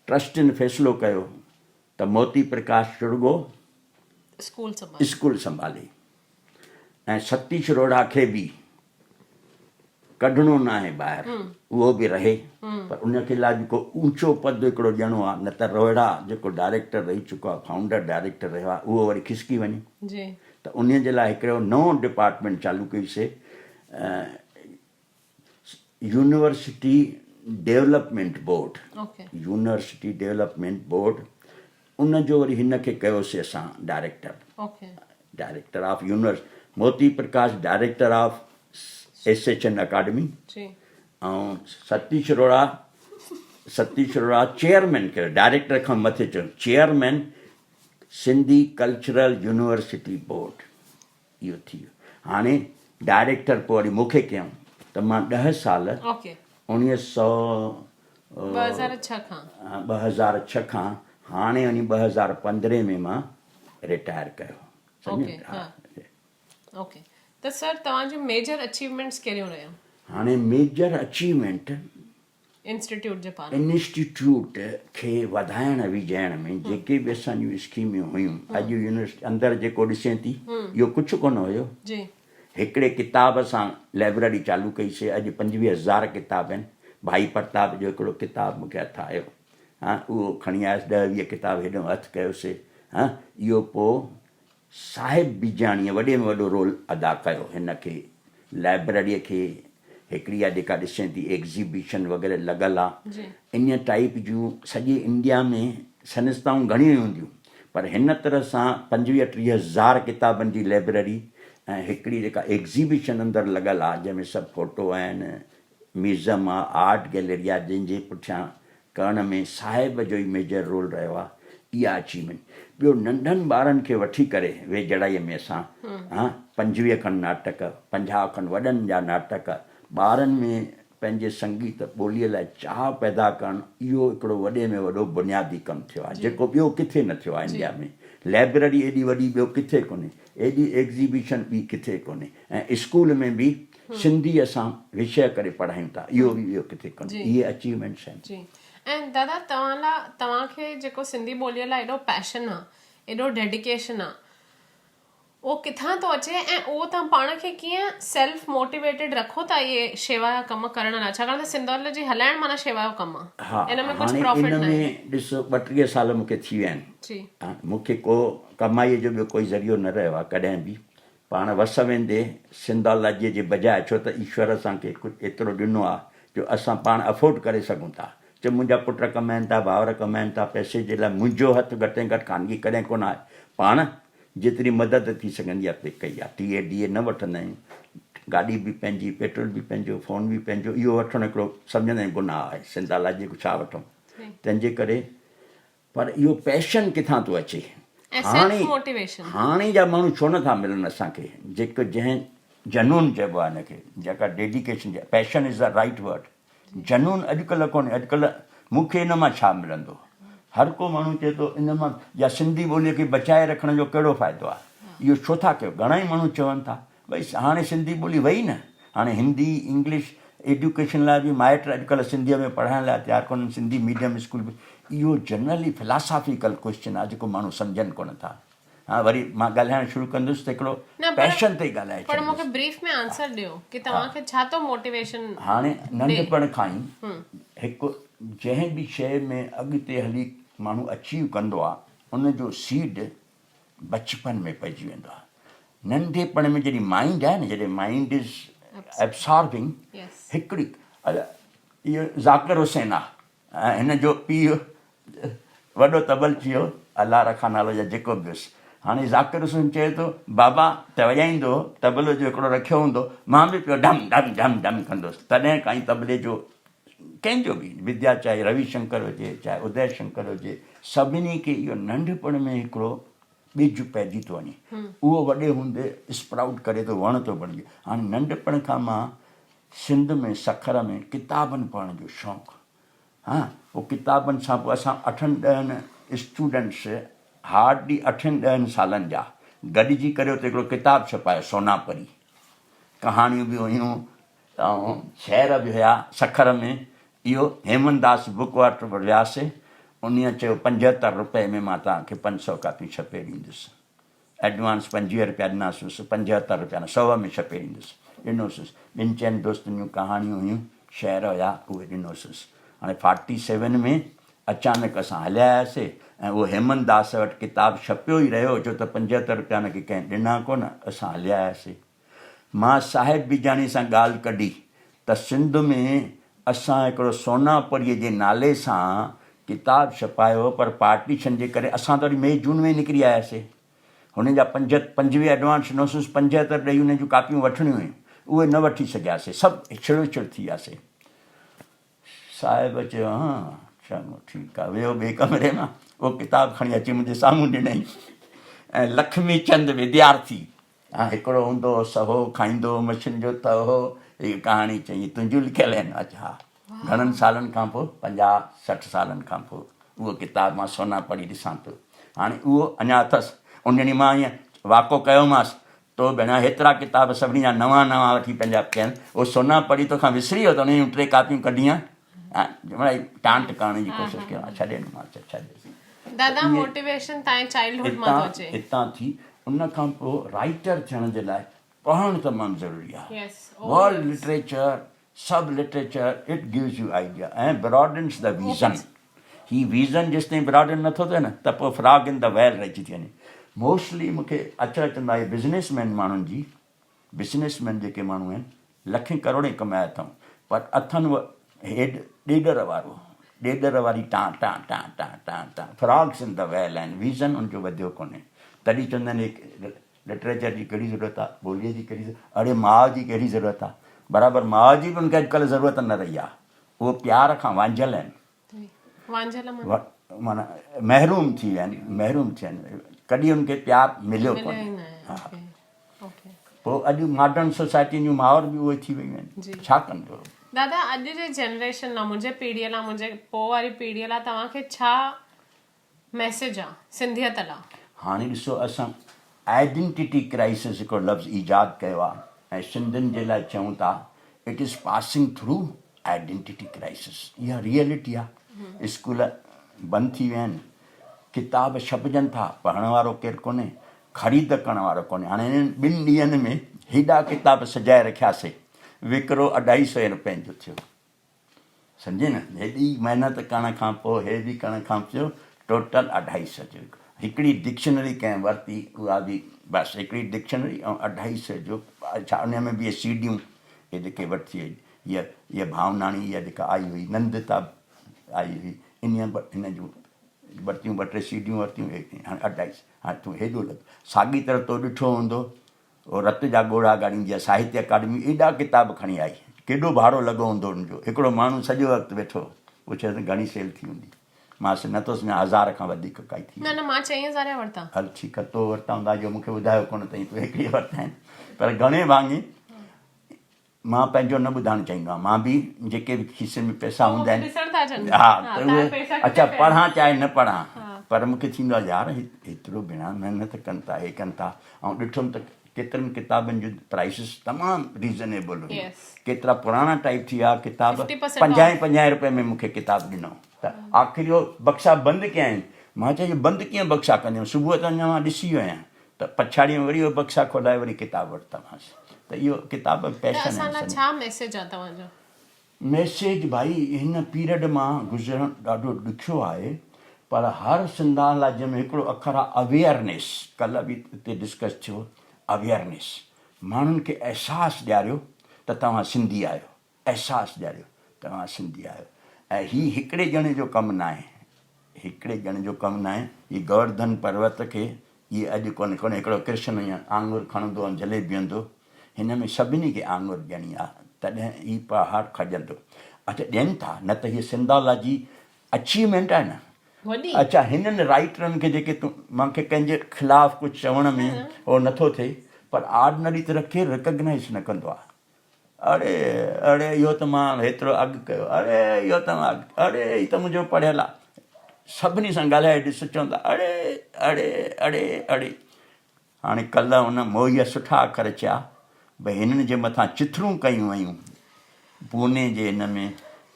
ٽرسٽن فيصلو ڪيو ته موتي پرڪاش چڙڳو اسڪول سنڀالي ۽ ستيش روهڙا کي به ڪڍڻو ناهي ٻاهر اهو به رهي پر ان کي لاء به ڪو اوچو پد هڪڙو ڏيڻو آهي نه ته روهڙا جيڪو ڊائريڪٽر رهي چڪو آهي فائونڊر ڊائريڪٽر رهيو آهي اهو وري کسڪي وڃي ته ان جي لاء هڪڙو نئون ڊپارٽمينٽ چالو ڪئيسي university development board university development board ان جو وري هن کي ڪيوسي اسان director director of universe Moti Prakash director of S H N academy ۽ Satish Rohra Satish Rohra chairman ڪيو ڊائريڪٽر کان مٿي چيو chairman Sindhi cultural university board اهو ٿي ويو. هاڻي ڊائريڪٽر پوء وري مون کي ڪيائون ته مان ڏهه سال 1900 2006 کان 2006 کان هاڻي وڃي 2015 ۾ مان رٽائر ڪيو. اوڪي ها اوڪي ته سر توهان جون ميجر اچيومينٽس ڪهڙيون رهيون؟ هاڻي ميجر اچيومينٽ انسٽيٽيوٽ جي پاران. انسٽيٽيوٽ کي وڌائڻ ويجهائڻ ۾ جيڪي به اسان جون اسڪيميون هيون اڄ يونيورسٽي اندر جيڪو ڏسين ٿي اهو ڪجهه ڪونه هيو هڪڙي ڪتاب سان لائبريري چالو ڪئي سي اڄ 25 هزار ڪتاب آهن ڀائي پرتاب جو هڪڙو ڪتاب مون کي هٿ آيو ها اهو کڻي آيس ڏهه 20 ڪتاب هيڏو هٿ ڪيوسي ها اهو پوء صاحب بيجاڻيء وڏي ۾ وڏو رول ادا ڪيو. هن کي لائبرريء کي هڪڙي اها جيڪا ڏسين ٿي ايگزيبيشن وغيره لڳل آ، انهيء ٽائيپ جون سڄي انڊيا ۾ سنستائون گهڻيون ئي هونديون، پر هن طرح سان 25 30 هزار ڪتابن جي لائبرري ۽ هڪڙي جيڪا ايگزيبيشن اندر لڳل آ، جنهن ۾ سڀ فوٽو آهن، ميوزم آ، آرٽ گئلري آ، جنهن جي پٺيان ڪرڻ ۾ صاحب جو ئي ميجر رول رهيو آ، اها اچيومينٽ. ٻيو ننڍن ٻارن کي وٺي ڪري ويجهڙائيء ۾ اسان ها 25 کن ناٽڪ، 50 کن وڏن جا ناٽڪ، ٻارن ۾ پنهنجي سنگيت ٻوليء لاء چاهه پيدا ڪرڻ اهو هڪڙو وڏي ۾ وڏو بنيادي ڪم ٿيو آهي جيڪو ٻيو ڪٿي نه ٿيو آهي انڊيا ۾ لئبرري ايڏي وڏي ٻيو ڪٿي ڪونهي ايڏي ايگزيبيشن ٻي ڪٿي ڪونهي ۽ اسڪول ۾ به سنڌي اسان وشيه ڪري پڙهايون ٿا اهو به ٻيو ڪٿي ڪونهي اهي اچيومينٽس آهن. جي ۽ دادا توهان لا توهان کي جيڪو سنڌي ٻوليء لاء ايڏو پيشن آ ايڏو ڊيڊيڪيشن آ اهو ڪٿان ٿو اچي ۽ اهو توهان پاڻ کي ڪيئن سيلف موٽيويٽيڊ رکو ٿا اهي شيوا جا ڪم ڪرڻ لاء ڇاڪاڻ ته سنڌالاجي هلائڻ معنيٰ شيوا جو ڪم آهي ها ان ۾ ڪجهه هاڻي پرافٽ ان ۾ ناهي. ڏس 32 سال مون کي ٿي ويا آهن جي. ها مون کي ڪو ڪمائيء جو ٻيو ڪوئي ذريعو نه رهيو آهي ڪڏهن به پاڻ وس ويندي سنڌالاجيء جي بجاء ڇو ته ايشور اسان کي ڪجهه ايترو ڏنو آهي جو اسان پاڻ افورڊ ڪري سگهون ٿا چي منهنجا پٽ ڪمائن ٿا ڀائر ڪمائن ٿا پئسي جي لاء منهنجو هٿ گهٽ ۾ گهٽ خانگي ڪڏهن ڪونه آهي پاڻ جيتري مدد ٿي سگهندي آهي پئي ڪئي آهي. ٽي اي ڊي اي نه وٺندا آهيون. گاڏي به پنهنجي، پيٽرول به پنهنجو، فون به پنهنجو، اهو وٺڻ هڪڙو سمجهندا آهيون گناهه آهي. سنڌ الاجي ڇا وٺون. تنهن جي ڪري پر اهو پيشن ڪٿان ٿو اچي. هاڻي هاڻي جا ماڻهو ڇو نه ٿا ملن اسان کي جيڪو جنهن جنون چئبو آهي ان کي جيڪا ڊيڊيڪيشن پيشن از the right word. جنون اڄڪلهه ڪونهي، اڄڪلهه مون کي ان مان ڇا ملندو؟ هر ڪو ماڻهو چئي ٿو ان مان يا سنڌي ٻوليء کي بچائي رکڻ جو ڪهڙو فائدو آهي؟ اهو ڇو ٿا ڪيو؟ گهڻائي ماڻهو چون ٿا ڀئي هاڻي سنڌي ٻولي وئي نه، هاڻي هندي، انگلش ايڊيوڪيشن لاء به مائٽ اڄڪلهه سنڌيء ۾ پڙهائڻ لاء تيار ڪونهن، سنڌي ميڊيم اسڪول به اهو جنرلي فلاسافيڪل ڪوئسچن آهي جيڪو ماڻهو سمجهن ڪونه ٿا. ها وري مان ڳالهائڻ شروع ڪندس ته هڪڙو نه پر پيشن تي ئي ڳالهائي پر مون کي ڇڏيندس. بريف ۾ آنسر ڏيو ڪي توهان کي ڇا ٿو موٽيويشن هاڻي ڏي. ننڍپڻ کان ئي هڪ جنهن به شيء ۾ اڳتي هلي ماڻهو اچيو ڪندو آ ان جو سيڊ بچپن ۾ پئجي ويندو آ. ننڍپڻ ۾ جڏهن مائينڊ آهي نه جڏهن مائينڊ از ابساربنگ هڪڙي اهو ذاڪر حسين آ ۽ هن جو پيء وڏو طبلچي هو، الله رکا نالو يا جيڪو به هيس. هاڻي ذاڪر حسين چئي ٿو، بابا ته وڄائيندو هو، طبلو جو هڪڙو رکيو هوندو، مان به پيو ڍم ڍم ڍم ڍم ڪندو هوس. تڏهن کان ئي طبلي جو ڪنهن جو به وديا چاهي روي شنڪر هجي، چاهي ادي شنڪر هجي، سڀني کي اهو ننڍپڻ ۾ هڪڙو ٻج پئجي ٿو وڃي، اهو وڏي هوندي اسپرائوٽ ڪري ٿو وڻ ٿو بڻجي. هاڻي ننڍپڻ کان مان سنڌ ۾ سکر ۾ ڪتابن پڙهڻ جو شوق ها پوء ڪتابن سان پوء اسان اٺن ڏهن اسٽوڊنٽس هارڊلي اٺن ڏهن سالن جا گڏجي ڪري اتي هڪڙو ڪتاب ڇپايو سونا پري ڪهاڻيون به هيون ۽ شعر به هيا سکر ۾ اهو هيمن داس بڪ وٽ وياسي انهيء چيو 75 روپئي ۾ مان توهان کي 500 ڪاپيون ڇپي ڏيندس ايڊوانس 25 رپيا ڏناسونس، 75 رپيا نه، سئو ۾ ڇپي ڏيندس. ڏنوسونس. ٻن چئن دوستن جون ڪهاڻيون هيون، شعر هيا، اهي ڏنوسونس. هاڻي فارٽي سيون ۾ اچانڪ اسان هليا آياسي ۽ اهو هيمن داس وٽ ڪتاب ڇپيو ئي رهيو، ڇو ته 75 رپيا هن کي ڪنهن ڏنا ڪونه، اسان هليا آياسي. مان صاحب بيجاڻي سان ڳالهه ڪڍي ته سنڌ ۾ اسان هڪڙو سوناپريء جي نالي سان ڪتاب ڇپايو هو پر پارٽيشن جي ڪري اسان ته وري مئي جون ۾ ئي نڪري آياسي. هن جا پنج 25 ايڊوانس ڏنوسونس 75 ڏئي هن جون ڪاپيون وٺڻيون هيون اهي نه وٺي سگهياسي سڀ ڇڙوڇڙ ٿي وياسي. صاحب چيو ها چڱو ٺيڪ آ ويو ٻئي ڪمري مان اهو ڪتاب کڻي اچي منهنجي سامهون ڏنائين ۽ لکمي چند وديارٿي ها هڪڙو هوندو هو سهو کائيندو هو مڇين جو تئو هو هيء ڪهاڻي چئي تنهنجون لکيل آهن اڇا ها گهڻن سالن کان پوء 50 60 سالن کان پوء اهو ڪتاب مان سونا پڙهي ڏسان ٿو هاڻي اهو اڃا اٿس ان ڏينهن مان ائين واڪو ڪيومانس تو ڀيڻا هيترا ڪتاب سڀني جا نوان نوان وٺي پنهنجا ڪين اهو سونا پڙهي توکان وسري ويو ته ان جون ٽي ڪاپيون ڪڍي ها ٽانٽ ڪرڻ جي ڪوشش ڪيو ڇڏي ڏنومانس ڇڏي دادا موٽيويشن تائين چائلڊ هوڊ مان ٿو اچي. اتان ٿي ان کان پوء رائيٽر ٿيڻ جي لاء پڙهڻ تمام ضروري آهي. ورلڊ لٽريچر سڀ literature it gives you idea ۽ broadens the vision. He vision جيستائين براڊن نٿو ٿئي نه ته پوء فراگ ان the ويل رهجي ٿي وڃي. موسٽلي مون کي اچرج ٿيندو آهي بزنس مين ماڻهن جي بزنس مين جيڪي ماڻهو آهن لکين ڪروڙين ڪمايا اٿئون پر اٿن هيڊ ڏيڏر وارو ڏيڏر واري ٽان ٽان ٽان ٽان ٽان ٽان فراگس ان the ويل آهن ويزن ان جو وڌيو ڪونهي تڏهن چوندا آهن لٽريچر جي ڪهڙي ضرورت آهي ٻوليء جي ڪهڙي اڙي ماء جي ڪهڙي ضرورت آهي برابر ماء جي به ان کي اڄڪلهه ضرورت نه رهي آهي اهو پيار کان وانجهيل آهن وانجهيل معنيٰ؟ معنيٰ محروم ٿي ويا آهن محروم ٿي ويا آهن ڪڏهن ان کي پيار مليو ڪونهي ها پوء اڄ ماڊرن سوسائٽين جون مائر به اهي ٿي ويون آهن ڇا ڪندو. دادا اڄ جي جنريشن لا منهنجي پيڙهي لا منهنجي پوء واري پيڙهي لا توهان کي ڇا ميسيج آ سنڌيت لا؟ هاڻي ڏسو اسان آئيڊنٽيٽي ڪرائسس هڪڙو لفظ ايجاد ڪيو آ ۽ سنڌين جي لاء چئون ٿا it is passing through identity crisis اها ريئلٽي آ اسڪول بند ٿي ويا آهن ڪتاب ڇپجن ٿا پڙهڻ وارو ڪير ڪونهي خريد ڪرڻ وارو ڪونهي هاڻي انهن ٻن ڏينهن ۾ هيڏا ڪتاب سجائي رکياسي وڪرو اڍائي سئو روپين جو ٿيو سمجهين نه هيڏي محنت ڪرڻ کان پوء هي به ڪرڻ کان پوء ٽوٽل اڍائي سئو جو وڪرو هڪڙي ڊڪشنري ڪنهن ورتي اها به بس هڪڙي ڊڪشنري ۽ اڍائي سئو جو اڇا ان ۾ به اهي سي ڊيون اهي جيڪي ورتي هئي هيء هيء ڀاوناڻي اها جيڪا آئي هئي نندتا آئي هئي انهيء به هن جون ورتيون ٻه ٽي سي ڊيون ورتيون هاڻي اڍائي سئو هاڻي تون هيڏو لڳ ساڳي طرح تو ڏٺو هوندو هو رت جا ڳوڙها ڳاڙيندي آهي. ساهتيه اڪاڊمي ايڏا ڪتاب کڻي آئي. ڪيڏو ڀاڙو لڳو هوندو ان جو. هڪڙو ماڻهو سڄو وقت ويٺو هو. پڇيس ته گهڻي سيل ٿي هوندي. مان نٿو سمجهان هزار کان وڌيڪ ڪائي ٿي نه نه مان چئين هزارين ورتا. هل ٺيڪ آهي تو ورتا هوندا جو مون کي ٻڌايو ڪونه اٿئي تو هڪڙي ورتا آهن. پر گهڻي ڀاڱي مان پنهنجو نه ٻڌائڻ چاهيندو آهيان. مان به جيڪي به کيسي ۾ پئسا هوندا آهن ها ته اهي اڇا پڙهان چاهي نه پڙهان پر مون کي ٿيندو آهي يار هيترو ڀيڻا محنت ڪن ٿا هي ڪن ٿا ۽ ڏٺم ته ڪيترن ڪتابن جون پرائسز تمام ريزنيبل هيون ڪيترا پراڻا ٽائپ ٿي ويا ڪتاب پنجاهين پنجاهين روپئي ۾ مون کي ڪتاب ڏنو ته آخر اهو بڪسا بند ڪيائين مان چيو بند ڪيئن بڪسا ڪنديون صبح ته اڃا مان ڏسي ويو آهيان ته پڇاڙيء ۾ وري اهي بڪسا کولائي وري ڪتاب ورتامانس ته اهو ڪتاب ته پيشن اسان آهن لاء سڄو. ڇا ميسيج آ توهان جو؟ ميسيج ڀائي هن پيريڊ مان گذرڻ ڏاڍو ڏکيو آهي پر هر سنڌان لاء جنهن ۾ هڪڙو اکر آهي اويئرنيس ڪلهه به اتي ڊسڪس ٿيو اويئرنيس ماڻهن کي احساس ڏياريو ته توهان سنڌي آهيو احساس ڏياريو توهان سنڌي آهيو ۽ هي هڪڙي ڄڻي جو ڪم ناهي هڪڙي ڄڻي جو ڪم ناهي هي گورڌن پروت کي هي اڄ ڪونه ڪونه هڪڙو ڪرشن ائين آڱر کڻندو ۽ جهلي بيهندو هن ۾ سڀني کي آڱر ڏيڻي آ تڏهن هي پهاڙ کڄندو اڇا ڏين ٿا نه ته هي سنڌالاجي اچيومينٽ آهي نه وڏي. اڇا هنن رائيٽرن کي جيڪي تون مان کي ڪنهن جي خلاف ڪجهه چوڻ ۾ هو نٿو ٿئي پر آرڊنري طرح ڪير ريڪگنائز نه ڪندو آ اڙي اڙي اهو ته مان هيترو اڳ ڪيو اڙي اهو ته مان اڙي هي ته منهنجو پڙهيل آ سڀني سان ڳالهائي ڏس چوندا اڙي اڙي اڙي اڙي هاڻي ڪلهه هن موهيء سٺا اکر چيا ڀئي هنن جي مٿان چٿرون ڪيون ويون پوني جي هن ۾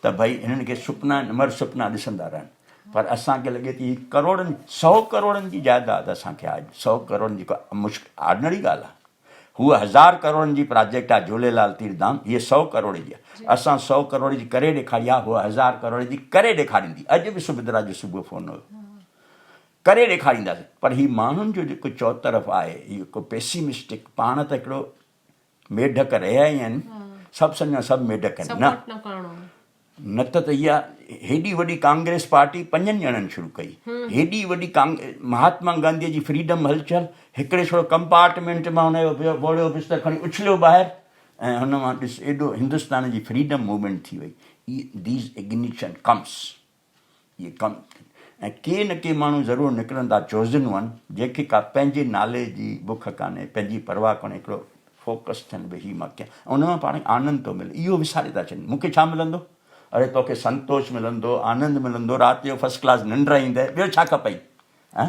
ته ڀئي هنن کي سپنا مر سپنا ڏسندا رهن پر اسان کي لڳي ٿي هي ڪروڙن سو ڪروڙن جي جائداد اسان کي آهي سو ڪروڙن جي مشڪل آرڊنري ڳالهه آهي هوء هزار ڪروڙن جي پراجيڪٽ آ جهوليلال تيرٿ ڌام هيء سئو ڪروڙ جي آ اسان سئو ڪروڙ جي ڪري ڏيکاري آ هوء هزار ڪروڙ جي ڪري ڏيکاريندي اڄ به سڀدرا جو صبح فون هيو ڪري ڏيکارينداسين پر هي ماڻهن جو جيڪو چوطرف آهي هي هڪ پيسيمسٽڪ پاڻ ته هڪڙو ميڍڪ رهيا ئي آهن سڀ سمجهان سڀ ميڍڪ آهن نه نه ته ته اها هيڏي وڏي ڪانگريس پارٽي پنجن ڄڻن شروع ڪئي. هيڏي وڏي مهاتما گانڌيء جي فريڊم هلچل هڪڙي ڇڙو ڪمپارٽمينٽ مان هن جو بوڙيو بستر کڻي اڇليو ٻاهر ۽ هن مان ڏس ايڏو هندستان جي فريڊم موومينٽ ٿي وئي. These ignition comes. اهي ڪم ۽ ڪي نه ڪي ماڻهو ضرور نڪرندا چوزن ون جنهن کي ڪا پنهنجي نالي جي بک ڪانهي پنهنجي پرواهه ڪونهي هڪڙو فوڪس ٿين به هي مان ڪيان ان مان پاڻ کي آنند ٿو ملي اهو وساري ٿا ڇڏين مون کي ڇا ملندو اڙي توکي سنتوش ملندو آنند ملندو رات جو فرسٽ ڪلاس ننڊ ايندي ٻيو ڇا کپئي ها.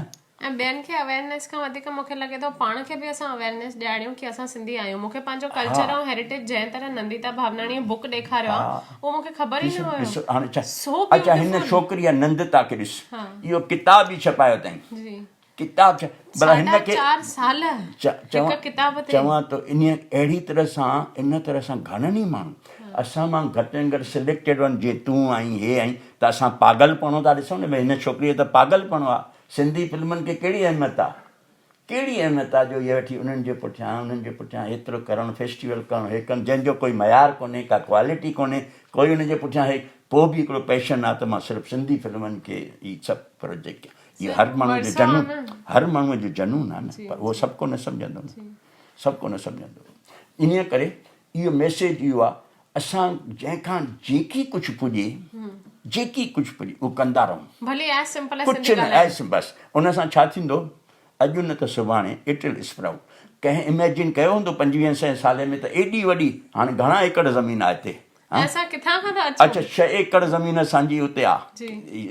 ۽ ٻين کي اويئرنيس کان وڌيڪ مون کي لڳي ٿو پاڻ کي به اسان اويئرنيس ڏياريون ڪي اسان سنڌي آهيون مون کي پنهنجو ڪلچر ۽ هيريٽيج جنهن طرح ننديتا ڀاوناڻي بڪ ڏيکاريو آهي اهو مون کي خبر ئي نه هيو ڏسو هاڻي ڇا سو اڇا هن بيوٽيفل ڇوڪري آ نندتا کي ڏس اهو ڪتاب ئي ڇپايو اٿائين جي ڪتاب ڇا ڀلا هن ساڍا کي چار سال هڪ ڪتاب تي چوان ٿو انهي اهڙي طرح سان ان طرح سان گهڻن ئي ماڻهن اسان مان گهٽ ۾ گهٽ سليڪٽيڊ ون جي تون آهين هي آهين ته اسان پاڳل پڻو ٿا ڏسون نه ڀئي هن ڇوڪري جو ته پاڳل پڻو آ سنڌي فلمن کي ڪهڙي اهميت آ؟ ڪهڙي اهميت آ جو اهي ويٺي انهن جي پٺيان انهن جي پٺيان هيترو ڪرڻ فيسٽيول ڪرڻ هي ڪرڻ جنهن جو ڪوئي معيار ڪونهي ڪا ڪوالٽي ڪونهي ڪوئي ان جي پٺيان هي پوء به هڪڙو پيشن آ ته مان صرف سنڌي فلمن کي هي سڀ پروجيڪٽ ڪيان اهو هر ماڻهو جو جنون هر ماڻهو جو جنون آ نه پر اهو سڀ ڪو نه سمجهندو نه سڀ ڪو نه سمجهندو انهي ڪري اهو ميسيج اهو آ اسان جنهن کان جيڪي ڪجهه پڄي جيڪي ڪجهه پڄي اهو ڪندا رهون. ڀلي ايز سمپل ايز سنڌي ڪجهه نه ڳالهائڻ. ايز بس ان سان ڇا ٿيندو اڄ نه ته سڀاڻي it will sprout ڪنهن اميجن ڪيو هوندو پنجويهن سئين سالين ۾ ته ايڏي وڏي هاڻي گهڻا ايڪڙ زمين آهي هتي. ۽ اسان ڪٿان کان ٿا اچون. اڇا ڇهه ايڪڙ زمين اسان جي اتي آ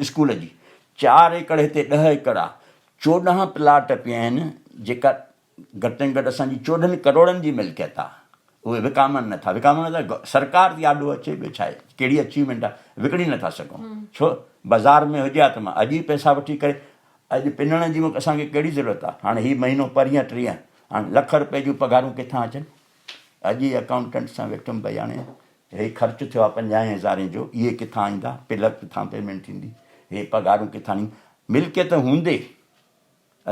اسڪول جي چار ايڪڙ هتي ڏهه ايڪڙ آ 14 پلاٽ پيا آهن جيڪا گهٽ ۾ گهٽ اسان جي 14 ڪروڙن جي ملڪيت آ اهي وڪامن نٿا وڪامن نٿا سرڪار ٿي آڏو اچي ٻيو ڇا آهي ڪهڙي اچيومينٽ آ وڪڻي نٿا سگهون ڇو بازار ۾ هجي ها ته مان اڄ ئي پئسا وٺي ڪري اڄ پنڻ جي اسان کي ڪهڙي ضرورت آ هاڻي هي مهينو پرينء ٽيهه هاڻي لک رپئي جون پگهارون ڪٿان اچن اڄ ئي اڪائونٽنٽ سان ويٺم ڀئي هاڻي هي خرچ ٿيو آهي پنجاهين هزارين جو اهي ڪٿان ايندا پلر ڪٿان پيمينٽ ٿيندي هي پگهارون ڪٿان اينديون ملڪيت هوندي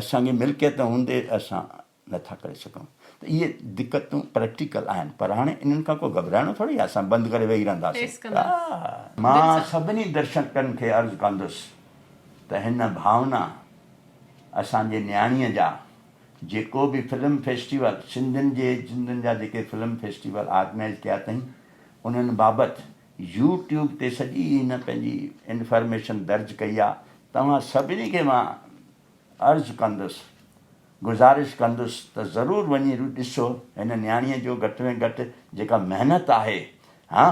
اسان کي ملڪيت هوندي اسان نٿا ڪري سگهون ته اهي دقتون پريڪٽيڪل آهن پر هاڻي انهن کان ڪو گهٻرائڻو ٿوري آهي اسان بند ڪري ويهي رهنداسين مان سڀني درشڪن کي عرض ڪندس ته هن ڀاونا اسان جي نياڻيء جا جيڪو به فلم فيسٽيول سنڌين جي سنڌين جا جيڪي فلم فيسٽيول آرگنائيز ڪيا اٿائين انهن بابت يو ٽيوب تي سڄي هن پنهنجي انفارميشن درج ڪئي آ توهان سڀني کي مان عرض ڪندس گذارش ڪندس ته ضرور وڃي ڏسو هن نياڻيء جو گهٽ ۾ گهٽ جيڪا محنت آهي ها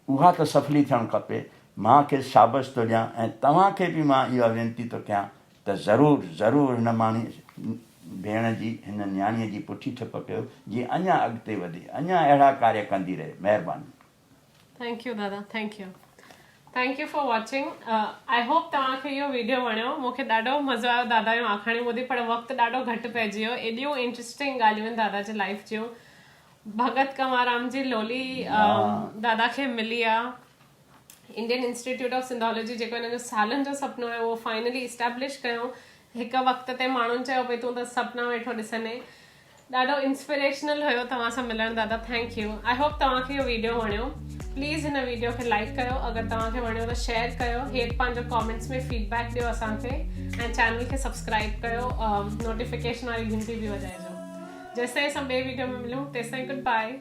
اها ته سڦلي ٿيڻ کپي. مان کيس شابس ٿو ڏيان ۽ توهان کي به مان اها وينتي ٿو ڪيان ته ضرور ضرور هن ماڻي ڀيڻ جي هن نياڻيء جي پٺي ٺپ ڪيو جيئن اڃا اڳتي وڌي اڃا اهڙا ڪاريه ڪندي رهي. مهرباني. Thank you Dada thank you thank you for watching I hope توهان کي اهو ويڊيو وڻيو مون کي ڏاڍو مزو آيو دادا جون آکاڻيون ٻڌي پر وقت ڏاڍو گهٽ پئجي ويو ايڏيون انٽريسٽنگ ڳالهيون آهن دادا جي لائيف جون ڀڳت ڪنوررام جي لولي دادا کي ملي آ انڊين انسٽيٽيوٽ آف سنڌالاجي جيڪو هن جو سالن جو سپنو هيو اهو فائنلي اسٽيبلش ڪيو هڪ وقت تي ماڻهن چيو پئي تون ته سپنا ويٺو ڏسندين ڏاڍو انسپريشنل هيو توهان سان ملڻ دادا thank you I hope توهان کي اهو ويڊيو وڻيو پليز هن ويڊيو کي لائڪ ڪيو اگر توهان کي وڻيو ته شيئر ڪيو هيٺ پنهنجو ڪامينٽس ۾ فيڊ بيڪ ڏيو اسان کي ۽ چينل کي سبسڪرائب ڪيو نوٽيفڪيشن واري گهنٽي به وڄائجو جيستائين اسان ٻئي ويڊيو ۾ ملون تيستائين گڊ باء.